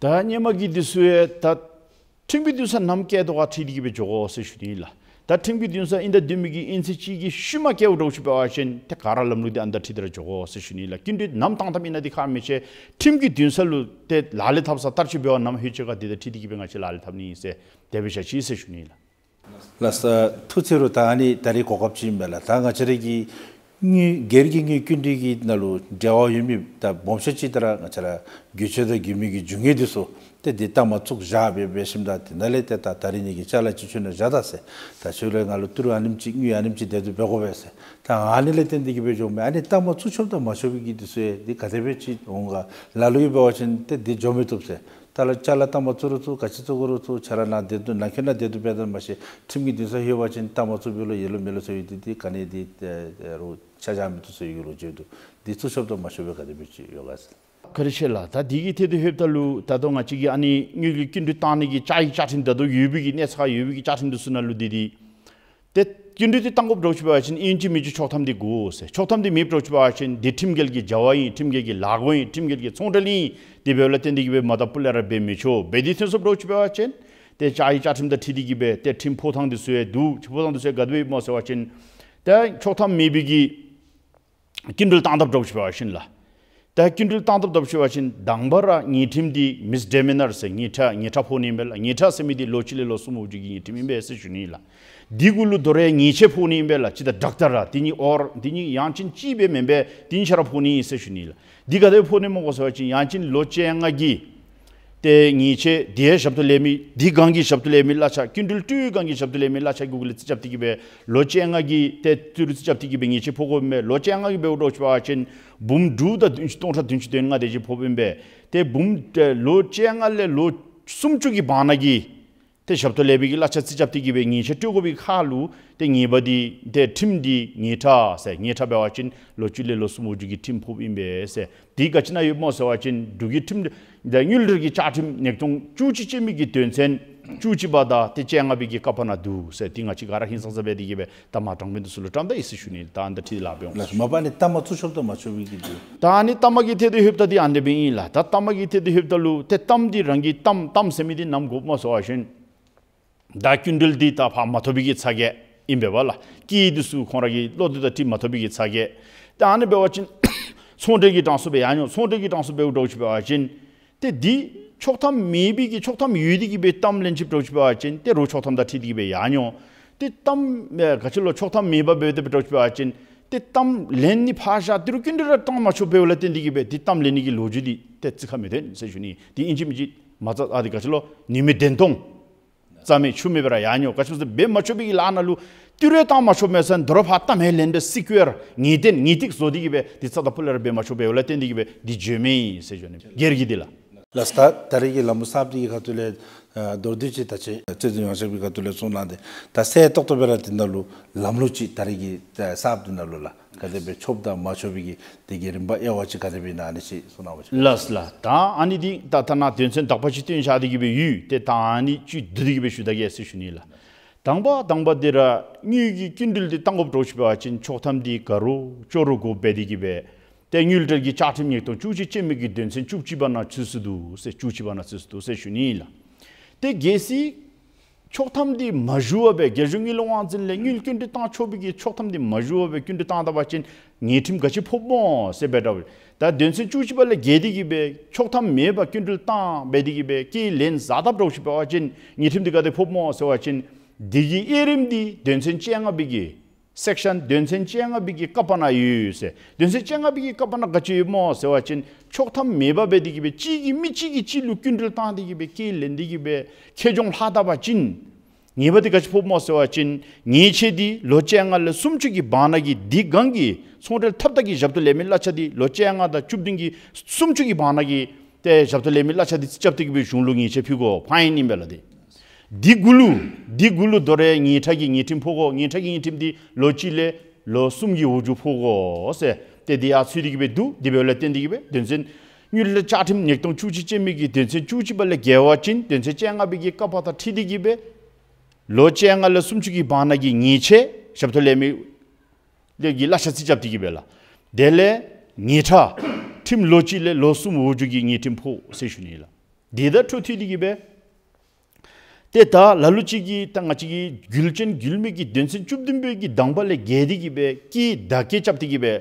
ད་ཧེ་མ་གི་འདི་ཚུ་ཡང་ད་ཁྲིམས་ཀྱི་འདུན་ས་ནམ་བཀལ་དོ་ག་འཁྲིལ་ཏེ་གི་སྦེ་འགྱོ་དགོ་ཟེར་ཞུ་ནི་ལགས། ད་ཁྲིམས་ཀྱི་འདུན་ས་དབྱིན་ཟླ་བདུན་པའི་གི་དབྱིན་ཚེས་གཅིག་གི་ཤུལ་མ་བཀལཝ་འདྲཝ་ཅིག་འབད་བ་ཅིན་ཏེ་ག་ར་ལམ་ལུགས་འདི་ཨ་ནི་དང་འཁྲིལ་ཏེ་ར་འགྱོ་དགོ་ཟེར་ཞུ་ནི་ལགས། སྐྱིན་འགྲུལ་ནམ་བཏང་བཏངམ་ཨིན་ན་འདི་ཁག་མི་ཆེ། ཁྲིམས་ཀྱི་འདུན་ས་ལུ་ཏེ་ལག་ལེན་འཐབ་ས་བསྟར་སྤྱོད་འབད་བ་ནམ་ལྷོད་ཅི་ག་འདི་དང་འཁྲིལ་ཏེ་གི་སྦེ་ང་བཅས་ལག་ལེན་འཐབ་ནི་ཨིན་ཟེར་དེ་སྦེ་བཞག་ཅི་ཟེར་ཞུ་ནི་ལགས། ལགས་སོ། ཐུགས་རྗེ་ཆེ། ད་ཨ་ནི་ད་རིས་གོ་སྐབས་ཅིག་ཨིན་པས་ལགས། ད་ང་བཅས་ར་གི་དངུལ་སྒེར་གྱི་དངུལ་སྐྱིན་འགྲུལ་གྱི་ནང་ལུ་འབྲེལ་བ་ཡོད་མི་ད་སྦོམ་ཤོས་ཅིག་ད་ར་ང་བཅས་ར་རྒུད་ཚོད་དང་རྒུད་མི་གི་རྒྱུ་དངོས་འདི་ཚུ་ཏེ་འདི་ལྟ་མ་ཚུགས་བཞག་སྦེ་འབད་ཞིནམ་ད་དེ་ནང་ལས་ཏེ་ད་ད་རིས་ནི་གི་ཅ་ལ་ཅིག་ཁྱོན་ནས་བཞག་ད་ཟེར། ད་ཁྱོད་ལས་ང་ལུ་ཏི་རུ་ཨ་ནེམ་ཅིག་དངུལ་ཨ་ནེམ་ཅིག་དེ་དུ་འབད་དགོ་པས་ཟེར། ད་ཨ་ནི་ལས་བརྟེན་ཏེ་གི་སྦེ་འགྱོཝ་མས། ཨ་ནི་ལྟ་མ་ཚུགས་ཆོགཔ་དང་མ་ཆོག་པའི་གི་འདི་ཚུ་ཡང་འདི་ག་དེ་སྦེ་ཅིག་འོང་ག། ལ་ལུ་གིས་འབད་བ་ཅིན་ཏེ་འདི་འགྱོ་མི་བཏུབ་ཟེར། ད་ལ་ཅ་ལ་ལྟ་མ་ཚུགས་རུང་ཚུགས། ག་ཅི་ཚུགས་དགོ་རུང་ཚུགས། ཁྱོད་ར་ནཱ་དེ་དུ་ནཱ་ཁྱོད་ནཱ་དེ་དུ་འབད་དོ་མ་ཤེས། ཁྲིམས་ཀྱི་འདུན་ས་ལྷོད་པ་ཅིན་ལྟ་མ་ཚུགས་པའི་ལོ་ཡེ་ལོ་མེ་ལོ་ཚུ་ཡོད། འདི་འདི་ག་ནི་འདི་ཨེ་རུང་ཆ་བཞག་མི་བཏུབ་ཟེར་ཡོད་ལོ་བརྗོད་འདུག། འདི་ཚུ་ཆོགཔ་དང་མ་ཆོག་པའི་ག་དེ་སྦེ་ཅིག་ཡོད་ག་ཟེར། བཀའ་དྲིན་ཆེ་ལགས། ད་འདི་གི་ཐད་དུ་ལྷོདཔ་ད་ལུ་ད་ལྟོ་ང་བཅས་ཀྱི་ཨ་ནི་དངུལ་གྱི་སྐྱིན་འགྲུལ་བཏང་ནི་གི་བཅའ་ཡིག་བཅའ་ཁྲིམས་ད་ལྟོ་ཡོད་པའི་གི་གནས་ཚད་ཡོད་པའི་གི་བཅའ་ཁྲིམས་འདི་ཚུ་ནང་ལུ་འདི་འདི་ཏེ་སྐྱིན་འགྲུལ་འདི་བཏང་དགོཔ་འདྲཝ་ཅིག་འབད་བ་ཅིན་ཨིན་ཅི་མིན་ཅི་ཆོག་ཐམ་འདི་དགོ་ཟེར། ཆོག་ཐམ་འདི་མེདཔ་འདྲཝ་ཅིག་འབད་བ་ཅིན་འདི་ཁྲིམས་འགལ་གྱི་བྱ་བ་ཨིན། ཁྲིམས་འགལ་གྱི་ལཱ་སྒོ་ཨིན། ཁྲིམས་འགལ་གྱི་ཚོང་འབྲེལ་ཨིན། དེ་འབདཝ་ལས་བརྟེན་ཏེ་གི་སྦེ་མ་ད་སྤུ་ལས་ར་འབད་མི་ཆོག། འབད་དེ་ཐོན་སོཔ་འདྲཝ་ཅིག་འབད་བ་ཅིན་ ཏེ་བཅའ་ཡིག་བཅའ་ཁྲིམས་དང་འཁྲིལ་ཏེ་གི་སྦེ་ཏེ་ཁྲིམས་ཕོག་ཐངས་འདི་ཚུ་ཡང་འདུག། ཕོག་ཐངས་འདི་ཚུ་ཡང་ག་དེ་སྦེ་ཡོདཔ་སྨོ་ཟེར་བ་ཅིན་ཏེ་ཆོག་ཐམ་མེད་པའི་གི་སྐྱིན་འགྲུལ་བཏང་དཔ་འདྲཝ་ཅིག་འབད་བ་ཅིན་ལགས། ད་སྐྱིན་འགྲུལ་བཏང་དཔ་འདྲཝ་ཅིག་འབད་བ་ཅིན་དང་པ་ར་ཉེས་ཁྲིམས་འདི་མིས་ཌི་མི་ནར་ཟེར་ཉེས་ཁྲ་ཉེས་ཁྲ་ཕོག་ནི་ཨིན་པས་ལགས། ཉེས་ཁྲ་ཟེར་མི་འདི་ལོ་གཅིག་ལས་ལོ་གསུམ་འོག་གི་ཉེས་ཁྲིམས་ཨིན་པས་ཟེར་ཞུ་ནི་ལགས། འདི་གུ་ལུ་དོ་རུང་ཉེས་ཆད་ཕོག་ནི་ཨིན་པས་ལགས། ཅིག་ད་ཌོག་ཊར་ར་འདི་གཉིས་ཨོར་འདི་གཉིས་ཡང་ཅིན་གཅིག་སྦེ་མེན་པས། འདི་གཉིས་ཆ་ར་ཕོག་ནི་ཨིན་ཟེར་ཞུ་ནི་ལགས། འདི་ག་དེ་ཕོག་ནི་སྨོ་གོ་ཟེར་བ་ཅིན་ཡང་ཅིན་ལོ་བཅོ་ལྔ་གི་ཏེ་ཉེས་ཆད་དེ་ཡང་ཞབས་ཏོག་ལེན་མི་འདི་སྒང་གི་ཞབས་ཏོག་ལེན་མི་གླ་ཆ་སྐྱིན་འགྲུལ་སྤྲོད་སྒང་གི་ཞབས་ཏོག་ལེན་མི་གླ་ཆ་གུ་ལུ་རྩིས་རྐྱབ་སྟེ་གི་སྦེ་ལོ་བཅོ་ལྔ་གི་ཏེ་རྩིས་རུང་རྩིས་རྐྱབ་སྟེ་གི་སྦེ་ཉེས་ཆད་ཕོག་དགོཔ་མས། ལོ་བཅོ་ལྔ་གི་འབདཝ་འདྲཝ་ཅིག་འབད་བ་ཅིན་འབུམ་དྲུག་དང་བདུན་ཅུ་སྟོང་ཕྲག་བདུན་ཅུ་དོན་ལྔ་དེ་ཅིག་ཕོགཔ་ཨིན་པས། ཏེ་འབུམ་ཏེ་ལོ་བཅོ་ལྔ་ལས་ལོ་སུམ་ཅུ་གི་བར་ན་གི་ཏེ་ཞབས་ཏོག་ལེན་མི་གི་གླ་ཆ་རྩིས་རྐྱབ་སྟེ་གི་སྦེ་ཉེས་ཆད་སྤྲོད་དགོ་པའི་ཁར་ལུ་ཏེ་ཉེས་པ་འདི་ཏེ་ཁྲིམས་འདི་ཉེས་ཁྲ་ཟེར་ཉེས་ཁྲ་འབད་བ་ཅིན་ལོ་གཅིག་ལས་ལོ་གསུམ་འོག་གི་ཁྲིམས་ཕོགཔ་ཨིན་པས་ཟེར། འདི་ག་ཅི་ནང་ཡོདཔ་སྨོ་ཟེར་བ་ཅིན་འབྲུག་གི་ཁྲིམས་འདི་དངུལ་འབྲེལ་གྱི་བཅའ་ཁྲིམས་ཉིས་སྟོང་བཅུ་གཅིག་ཅན་མའི་གི་དོན་ཚན་བཅུ་གཅིག་པ་དང་ཏེ་བཅོ་ལྔ་པའི་གི་ཀ་པ་ནང་འདུག་ཟེར། འདི་ང་བཅས་ག་ར་ཧིང་སངས་ས་སྦེ་འདི་གི་སྦེ་ད་མ་དྲང་དཔོན་འདི་ཚུ་ལུ་བཀྲམ་ད་ཡི་ཟེར་ཞུ་ནི། ད་ཨ་ནི་དང་འཁྲིལ་ལཱ་འབད་འོང་། ལགས་སོ། མ་པ་ནི་གཏའ་མ་བཙུགས་ཆོགཔ་དང་མ་ཆོག་པའི་གི་འདུག། ད་ཨ་ནི་གཏའ་མ་གི་ཐད་དུ་ལྷོདཔ་ད་འདི་ཨ་ནི་སྦེ་ཨིན་ལགས། ད་གཏའ་མ་གི་ཐད་དུ་ལྷོདཔ་ད་ལུ་ཏེ་གཏམ་འདི་རང་གི་གཏམ་གཏམ་ཟེར་མི་འདི་ནམ་དགོཔ་སྨོ་ཟེར་བ་ཅིན་ད་སྐྱིན་འགྲུལ་འདི་ད་ཕར་མ་ཐོབ་པའི་གི་ཚ་གྱང་ཨིན་པས་པ་ལགས། སྐྱེས་འདི་ཚུ་ཁོང་ར་གི་བློ་འདི་དང་འཁྲིལ་མ་ཐོབ་པའི་གི་ཚ་གྱང་། ད་ཨ་ནི་འབད་བ་ཅིན་ཚོང་འབྲེལ་གྱི་གྲངས་སུ་སྦེ་ཡང་ཡང་ཚོང་འབྲེལ་གྱི་གྲངས་སུ་འབདཝ་འདྲཝ་ཅིག་འབད་བ་ཅིན་ཏེ་འདི་ཆོག་ཐམ་མེད་པའི་གི་ཆོག་ཐམ་ཡོད་དེ་གི་སྦེ་གཏམ་ལེན་ཅིག་འདྲཝ་ཅིག་འབད་བ་ཅིན་ཏེ་རོགས་ཆོག་ཐམ་དང་འཁྲིལ་ཏེ་གི་སྦེ་ཡང་ཡང་ཏེ་གཏམ་ཨེ་ག་ཅི་ལོ་ཆོག་ཐམ་མེད་པར་འབད་དེ་འདྲཝ་ཅིག་འབད་བ་ཅིན་ཏེ་གཏམ་ལེན་ནི་ཕར་བཞག། ཏི་རུ་སྐྱིན་འགྲུལ་ར་བཏང་མ་ཆོགཔ་འབདཝ་ལས་བརྟེན་ཏེ་གི་སྦེ་ཏེ་གཏམ་ལེན་ནི་གི་ལོ་རྒྱུས་འདི་ཏེ་རྩིས་ཁར་མི་ཐོན་ཟེར་ཞུ་ནི། ཏེ་ཨིན་ཅི་མིན་ཅི་མ་རྩ་ཨ་འདི་ག་ཅི་ལོ་ནི་མི་བདེན་སྟོང་རྩ་མེད་ཆུ་མེད་པར་ཡང་ཡང་ག་ཅི་སྦེ་འབད་མ་ཆོག་པའི་གི་ལཱ་ནང་ལུ་ཏི་རུ་བཏང་མ་ཆོགཔ་མས་ཟེར་དོ་རུང་ཕར་གཏམ་ཧེ་ལེན་སྦེ་སི་ཀུ་ཨར་ངེས་གཏན་ངེས་ཏིག་བཟོ་སྟེ་གི་སྦེ་འདི་རྩ་དང་ཕུ་ལས་ར་འབད་མ་ཆོགཔ་འབདཝ་ལས་བརྟེན་ཏེ་གི་སྦེ་འདི་འགྱོཝ་མས་ཟེར་ཞུ་ནི། སྒེར་གྱི་འདི་ལགས། ལགས་སོ། ད་ད་རེས་ཀྱི་ལམ་སྲོལ་གསརཔ་འདི་གི་ཁ་ཐུག་ལས་ཨ་མདོར་བསྡུས་ཅིག་ད་ཅི་རྩོད་དྲུང་ཡོངས་ཁྱབ་ཀྱི་ཁ་ཐུག་ལས་གསུང་གནང་སྟེ་ད་གསལ་ཏོག་ཏོ་སྦེ་ར་འདི་ནང་ལུ་ལམ་ལུགས་ཅིག་ད་རེས་ཀྱི་ཨ་གསརཔ་འདི་ནང་ལུ་ལགས་ག་དེ་སྦེ་ཆོགཔ་དང་མ་ཆོག་པའི་གི་དེ་གི་རིམ་པ་དབྱེ་བ་ཅིག་ག་དེ་སྦེ་ཨིན་ན་ཨ་ནི་ཅིག་གསུང་གནང་བ་ཅིན། ལགས་ལགས། ད་ཨ་ནི་འདི་ད་ད་ནཱ་དོན་ཚན་དག་པ་ཅིག་བཏོན་བཞག་སྟེ་གི་སྦེ་ཡོད། ཏེ་ད་ཨ་ནི་ཅིག་བསྡུ་སྟེ་གི་སྦེ་ཞུ་ད་གེ་ཟེར་ཞུ་ནི་ལགས། དང་པ་དང་པ་འདི་ར་དངུལ་གྱི་སྐྱིན་འགྲུལ་འདི་བཏང་དགོཔ་འདྲཝ་ཅིག་འབད་བ་ཅིན་ཆོག་ཐམ་འདི་ག་ར་ཅོག་ར་དགོཔ་འབད་དེ་གི་སྦེ་ཏེ་དངུལ་འབྲེལ་གྱི་བཅའ་ཁྲིམས་ཉིས་སྟོང་བཅུ་གཅིག་ཅན་མའི་གི་དོན་ཚན་བཅུ་གཅིག་པ་ནང་ཚུད་སུ་འདུག་ཟེར། བཅུ་གཅིག་པ་ནང་ཚུད་སུ་འདུག་ཟེར་ཞུ་ནི་ལགས། ཏེ་གལ་སྲིད་ཆོག་ཐམ་འདི་མ་ཞུ་བར་སྦེ་རྒྱལ་གཞུང་དངུལ་ལས་དབང་འཛིན་ལས་དངུལ་སྐྱིན་འགྲུལ་བཏང་ཆོག་པའི་གི་ཆོག་ཐམ་འདི་མ་ཞུ་བར་སྦེ་སྐྱིན་འགྲུལ་བཏང་ད་པ་ཅིན་ཉེས་ཁྲིམས་ག་ཅི་ཕོགཔ་སྨོ་ཟེར་འབདཝ་ད་ད་དོན་ཚན་བཅུ་གཅིག་པ་ལས་འགལ་ཏེ་གི་སྦེ་ཆོག་ཐམ་མེད་པར་སྐྱིན་འགྲུལ་བཏང་འབད་དེ་གི་སྦེ་སྐྱེད་ལེན་ཟ་དཔ་འདྲཝ་ཅིག་འབད་བ་ཅིན་ཉེས་ཁྲིམས་འདི་ག་དེ་ཕོགཔ་སྨོ་ཟེར་བ་ཅིན་འདི་གི་དབྱེ་རིམ་འདི་དོན་ཚན་བཅོ་ལྔ་པའི་གི་སེཀ་ཤཱན་དོན་ཚན་བཅོ་ལྔ་པའི་གི་ཀ་པ་ནང་ཡོད་ཟེར། དོན་ཚན་བཅོ་ལྔ་པའི་གི་ཀ་པ་ནང་ག་ཅི་ཡོདཔ་སྨོ་ཟེར་བ་ཅིན་ཆོག་ཐམ་མེད་པར་འབད་དེ་གི་སྦེ་གཅིག་གིས་མི་གཅིག་གི་གཅིག་ལུ་སྐྱིན་འགྲུལ་བཏང་སྟེ་གི་སྦེ་སྐྱེད་ལེན་ཏེ་གི་སྦེ་ཁེ་གྱོང་ལྷག་ད་པ་ཅིན་ཉེས་པ་འདི་ག་ཅི་ཕོགཔ་སྨོ་ཟེར་བ་ཅིན་ཉེས་ཆད་འདི་ལོ་བཅོ་ལྔ་ལས་སུམ་ཅུ་གི་བར་ན་གི་འདི་སྒང་གི་ཚོང་འབྲེལ་འཐབ་ད་གི་ཞབས་ཏོག་ལེན་མི་གླ་ཆ་འདི་ལོ་བཅོ་ལྔ་དང་བཅུ་བདུན་གྱི་སུམ་ཅུ་གི་བར་ན་གི་ཏེ་ཞབས་ཏོག་ལེན་མི་གླ་ཆ་འདི་རྩིས་རྐྱབ་སྟེ་གི་སྦེ་གཞུང་ལུ་ཉེས་ཆད་ཕུལ་དགོ། ཕའིན་ཨིན་པས་ལགས། ཏེ་འདི་གུ་ལུ་འདི་གུ་ལུ་དོ་རུང་ཉེས་ཁྲ་གི་ཉེས་ཁྲིམས་ཕོག་དགོ། ཉེས་ཁྲ་གི་ཉེས་ཁྲིམས་འདི་ལོ་གཅིག་ལས་ལོ་གསུམ་གྱི་འོག་ཇུ་ཕོག་དགོ་ཟེར། ཏེ་འདི་ཡང་ཚུད་དེ་གི་སྦེ་འདུག། དེ་འབདཝ་ལས་བརྟེན་ཏེ་གི་སྦེ་དོན་ཚན་དངུལ་ལས་བཅའ་ཁྲིམས་ཉིས་སྟོང་བཅུ་གཅིག་ཅན་མའི་གི་དོན་ཚན་བཅུ་གཅིག་པ་ལས་འགལ་བ་ཅིན་དོན་ཚན་བཅོ་ལྔ་པའི་གི་ཀ་པ་དང་འཁྲིལ་ཏེ་གི་སྦེ་ལོ་བཅོ་ལྔ་ལས་སུམ་ཅུ་གི་བར་ན་གི་ཉེས་ཆད་ཞབས་ཏོག་ལེན་མི་ལས་ཀྱི་གླ་ཆ་རྩིས་རྐྱབ་སྟེ་གི་སྦེ་ལགས། དེ་ལས་ཉེས་ཁྲ་ཁྲིམས་ལོ་གཅིག་ལས་ལོ་གསུམ་འོག་ཇུ་གི་ཉེས་ཁྲིམས་ཕོག་ཟེར་ཞུ་ནི་ལགས། དེ་དང་འཕྲོ་མཐུད་དེ་གི་སྦེ་ཏེ་ད་ལ་ལུ་ཅིག་གིས་ད་ང་བཅས་ཀྱི་རྒྱུ་ལྕན་རྒྱུ་མི་གི་དོན་ཚན་བཅུ་བདུན་པའི་གི་དང་པ་ལས་འགལ་ཏེ་གི་སྦེ་སྐྱེད་བརྡ་སྐྱེད་རྐྱབ་སྟེ་གི་སྦེ་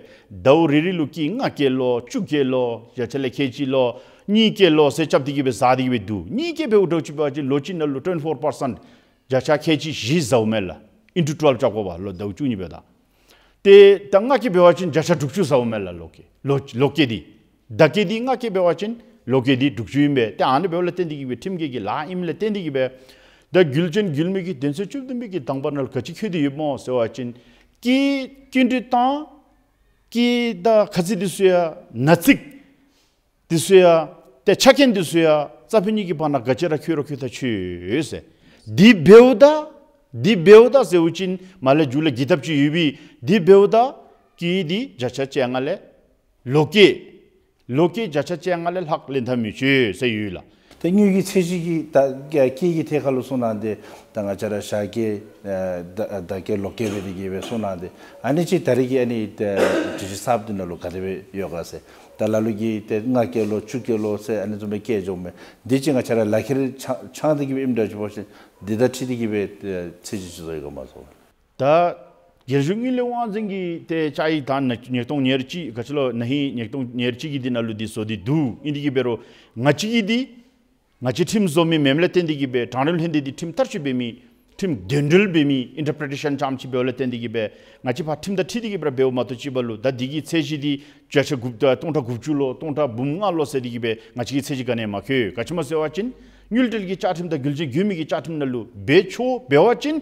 ཟླཝ་རེ་རེ་ལུ་སྐྱེད་ལྔ་སྐྱེད་ལོ་བཅུ་སྐྱེད་ལོ་བརྒྱ་ཆ་ལས་ཁལ་གཅིག་ལོ་གཉིས་སྐྱེད་ལོ་ཟེར་རྐྱབ་སྟེ་གི་སྦེ་ཟ་སྟེ་གི་སྦེ་འདུག། གཉིས་སྐྱེད་འབདཝ་འདྲཝ་ཅིག་འབད་བ་ཅིན་ལོ་གཅིག་ནང་ལུ་ཊུ་ཝེན་ཊི་ཕོར་པར་སེནཊ་བརྒྱ་ཆ་ཁལ་གཅིག་བཞི་ཟཝ་མས་ལགས། ཨིན་ཊུ་ཊུ་ཝེལབ་རྐྱབ་དགོ་པས་ལོ་ཟླཝ་བཅུ་གཉིས་འབདཝ་ད། ཏེ་ད་ལྔ་སྐྱེད་འབད་བ་ཅིན་བརྒྱ་ཆ་དྲུག་ཅུ་ཟཝ་མས་ལགས། ལོ་སྐྱེད་ལོ་ལོ་སྐྱེད་འདི་ཟླ་སྐྱེད་འདི་ལྔ་སྐྱེད་འབད་བ་ཅིན་ལོ་སྐྱེད་འདི་དྲུག་ཅུ་ཨིན་པས། ཏེ་ཨ་ནི་འབདཝ་ལས་བརྟེན་ཏེ་གི་སྦེ་ཁྲིམས་འགལ་གྱི་ལཱ་ཨིནམ་ལས་བརྟེན་ཏེ་གི་སྦེ་ད་རྒྱུ་ལྕན་རྒྱུ་མི་གི་དོན་ཚན་བཅུ་བདུན་པའི་གི་དང་པ་ནང་ལུ་ག་ཅི་བཀོད་དེ་ཡོདཔ་སྨོ་ཟེར་བ་ཅིན་སྐྱེད་སྐྱིན་འགྲུལ་བཏང་སྐྱེད་དང་ཁ་ཚིག་འདི་ཚུ་ཡང་ན་ཚིག་འདི་ཚུ་ཡང་ཏེ་ཆ་རྐྱེན་འདི་ཚུ་ཡང་རྩ་ཕན་གཉིས་ཀྱི་བར་ན་ག་ཅི་ར་འཁོད་རུང་འཁོད་ད་ཆོག་ཟེར། འདི་འབདཝ་ད་འདི་འབདཝ་ད་ཟེར་བ་ཅིན་མ་ལས་མཇུག་ལས་འགྱིར་དཔ་ཅིག་ཡོད་པས། འདི་འབདཝ་ད་སྐྱེད་འདི་བརྒྱ་ཆ་བཅོ་ལྔ་ལས་ལོ་སྐྱེད་ལོ་སྐྱེད་བརྒྱ་ཆ་བཅོ་ལྔ་ལས་ལྷག་ལེན་ད་མི་ཆོག་ཟེར་ཡོད་ལགས། ཏེ་དངུལ་གྱི་ཚད་གཞི་གི་ད་སྐྱེད་ཀྱི་ཐད་ཁར་ལུ་གསུངས་གནང་སྟེ་ད་ང་བཅས་ར་ཞག་སྐྱེད་ཨ་ད་ད་སྐྱེད་ལོ་སྐྱེད་སྦེ་དེ་གི་སྦེ་གསུངས་གནང་སྟེ་ཨ་ནི་ཅིག་ད་རེས་ཀྱི་ཨ་ནི་ད་སྒྲིག་གཞི་གསརཔ་འདི་ནང་ལུ་ག་དེ་སྦེ་ཡོད་ག་ཟེར། ད་ལ་ལུ་གིས་ཏེ་ལྔ་སྐྱེད་ལོ་བཅུ་སྐྱེད་ལོ་ཟེར་ཨ་ནི་བཟུམ་སྦེ་སྐྱེད་འགྱོཝ་མས། འདི་ཅིག་ང་བཅས་ར་ལག་ཁྱེར་འཆང་འཆང་སྟེ་གི་སྦེ་ཨིནམ་འདྲ་ཅིག་འབད་བ་ཅིན་འདི་དང་འཁྲིལ་ཏེ་གི་སྦེ་ཨེ་ཚད་གཞི་ཅིག་བཟོ་ཡི་ག་མ་བཟོ་བ། ད་རྒྱལ་གཞུང་དངུལ་ལས་དབང་འཛིན་གྱིས་ཏེ་བཅའ་ཡིག་དང་ཉིས་སྟོང་ཉེར་གཅིག་ག་ཅི་ལོ་ན་ཧིང་ཉིས་སྟོང་ཉེར་གཅིག་གི་འདི་ནང་ལུ་འདི་བཟོ་སྟེ་འདུག། ཨིན་དེ་གི་འབད་རུང་ང་བཅས་ཀྱིས་འདི་ང་བཅས་ཁྲིམས་བཟོ་མི་མེནམ་ལས་བརྟེན་ཏེ་གི་སྦེ་དྲང་ཁྲིམས་ལྷན་སྡེ་འདི་ཁྲིམས་བསྟར་སྤྱོད་འབད་མི་ཁྲིམས་དོན་འགྲེལ་འབད་མི་ཨིན་ཊར་པི་རི་ཊེ་ཤཱན་ཙམ་ཅིག་འབདཝ་ལས་བརྟེན་ཏེ་གི་སྦེ་ང་བཅས་ཕར་ཁྲིམས་དང་འཁྲིལ་ཏེ་གི་སྦེ་འབདཝ་མ་གཏོགས་ཅིག་འབད་ལུ་ད་འདི་གི་ཚད་གཞི་འདི་བརྒྱ་ཆ་དགུ་ཨ་སྟོང་ཕྲག་དགུ་བཅུ་ལོ་སྟོང་ཕྲག་འབུམ་ལྔ་ལོ་ཟེར་ཏེ་གི་སྦེ་ང་བཅས་ཀྱིས་ཚད་གཞི་ག་ནི་ཡང་མ་བཀོད། ག་ཅི་སྨོ་ཟེར་བ་ཅིན་དངུལ་འབྲེལ་གྱི་བཅའ་ཁྲིམས་དང་རྒྱུ་ལྗིད་རྒྱུ་མི་གི་བཅའ་ཁྲིམས་ནང་ལུ་འབད་ཆོག། འབད་བ་ཅིན་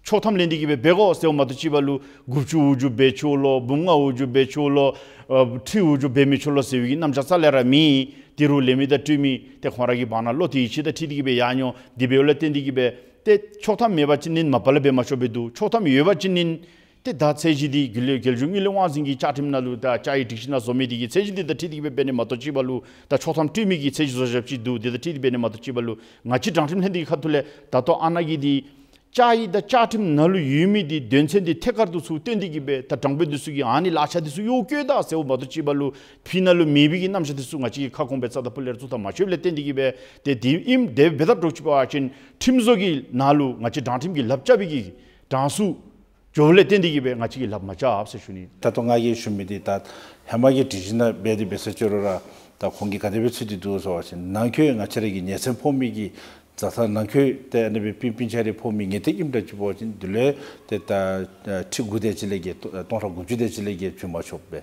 ཆོག་ཐམ་ལེན་ཏེ་གི་སྦེ་འབད་དགོ་ཟེརཝ་མ་གཏོགས་ཅིག་འབད་ལུ་དགུ་བཅུ་འོག་བཅུ་འབད་ཆོག་ལོ་འབུམ་ལྔ་འོག་བཅུ་འབད་ཆོག་ལོ་ཨ་ཁྲི་འོག་བཅུ་འབད་མི་ཆོག་ལོ་ཟེར་བའི་གི་རྣམ་གཞག་རྩ་ལས་ར་མེད། དེ་རུང་ལས་མི་དང་སྤྲོད་མི་ཏེ་ཁོང་ར་གི་བར་ན་བློ་དེ་ཡིད་ཆེས་དང་འཁྲིལ་ཏེ་གི་སྦེ་ཡར་འགྱོ། དེ་འབདཝ་ལས་བརྟེན་ཏེ་གི་སྦེ་ཏེ་ཆོག་ཐམ་མེད་པ་ཅིན་ནི་མ་པ་ལས་འབད་མ་ཆོགཔ་སྦེ་འདུག། ཆོག་ཐམ་ཡོད་པ་ཅིན་ནི་ཏེ་ད་ཚད་གཞི་འདི་རྒྱལ་རྒྱལ་གཞུང་དངུལ་ལས་དབང་འཛིན་གྱི་བཅའ་ཁྲིམས་ནང་ལུ་ད་བཅའ་ཡིག་སྒྲིག་གཞི་ནང་བཟོ་མི་འདི་གི་ཚད་གཞི་འདི་དང་འཁྲིལ་ཏེ་གི་སྦེ་འབད་ནི་མ་གཏོགས་ཅིག་འབད་ལུ་ད་ཆོག་ཐམ་སྤྲོད་མི་གི་ཚད་གཞི་བཟོ་བཞགཔ་ཅིག་འདུག། འདི་དང་འཁྲིལ་ཏེ་འབད་ནི་མ་གཏོགས་ཅིག་འབད་ལུ་ང་བཅས་དྲང་ཁྲིམས་ལྷན་སྡེ་གི་ཁ་ཐུག་ལས་ད་ལྟོ་ཨ་ནཱ་གི་འདི་བཅའ་ཡིག་དང་བཅའ་ཁྲིམས་ནང་ལུ་ཡོད་མི་འདི་དོན་ཚན་འདི་ཐད་ཀར་དུ་ཚུར་བཏོན་ཏེ་གི་སྦེ་ད་དྲང་དཔོན་འདི་ཚུ་གིས་ཨ་ནི་ལག་ཆ་འདི་ཚུ་གཡོག་བཀོལ་ད་ཟེརཝ་མ་གཏོགས་ཅིག་འབད་ལུ་ཕི་ནང་ལུ་མེད་པའི་གི་རྣམ་གཞག་འདི་ཚུ་ང་བཅས་ཀྱིས་ཁ་སྐོང་སྦེ་རྩ་དང་སྤུ་ལས་ར་བཙུགས་ད་མ་ཆོགཔ་ལས་བརྟེན་ཏེ་གི་སྦེ་ཏེ་དེ་ཨིནམ་དེ་འབད་དཔ་འདྲཝ་ཅིག་འབད་བ་ཅིན་ཁྲིམས་བཟོ་གི་ནང་ལུ་ང་བཅས་དྲང་ཁྲིམས་ཀྱི་ལགཔ་རྐྱབ་པའི་གི་གྲངས་སུ་འགྱོཝ་ལས་བརྟེན་ཏེ་གི་སྦེ་ང་བཅས་ཀྱིས་ལགཔ་མ་རྐྱབ་ཟེར་ཞུ་ནི། ད་ལྟོ་ང་གིས་ཞུ་མི་འདི་ད་ཧེ་མ་གི་སྒྲིག་གཞི་ནང་འབད་དེ་འབད་ས་ཅིག་རུང་ར་ད་ཁོང་གིས་ག་དེ་སྦེ་ཚུད་དེ་འདུག་ཟེར་བ་ཅིན་ནང་འཁོད་ང་བཅས་ར་གི་ཉེན་ཚབས་ཕོག་མི་གི་བཟའ་ཚང་ནང་འཁོད་ཏེ་ཨ་ནི་སྦེ་སྤུན་སྤུན་ཆ་རེ་ཕོག་མི་ཉེས་འབྲེལ་ཨིནམ་འདྲ་ཅིག་འབད་བ་ཅིན་འདི་ལས་ཏེ་ད་ཁྲི་དགུ་དེ་ཅིག་ལས་བརྒལ་སྟོང་ཕྲག་དགུ་བཅུ་དེ་ཅིག་ལས་བརྒལ་བྱིན་མ་ཆོགཔ་སྦེ།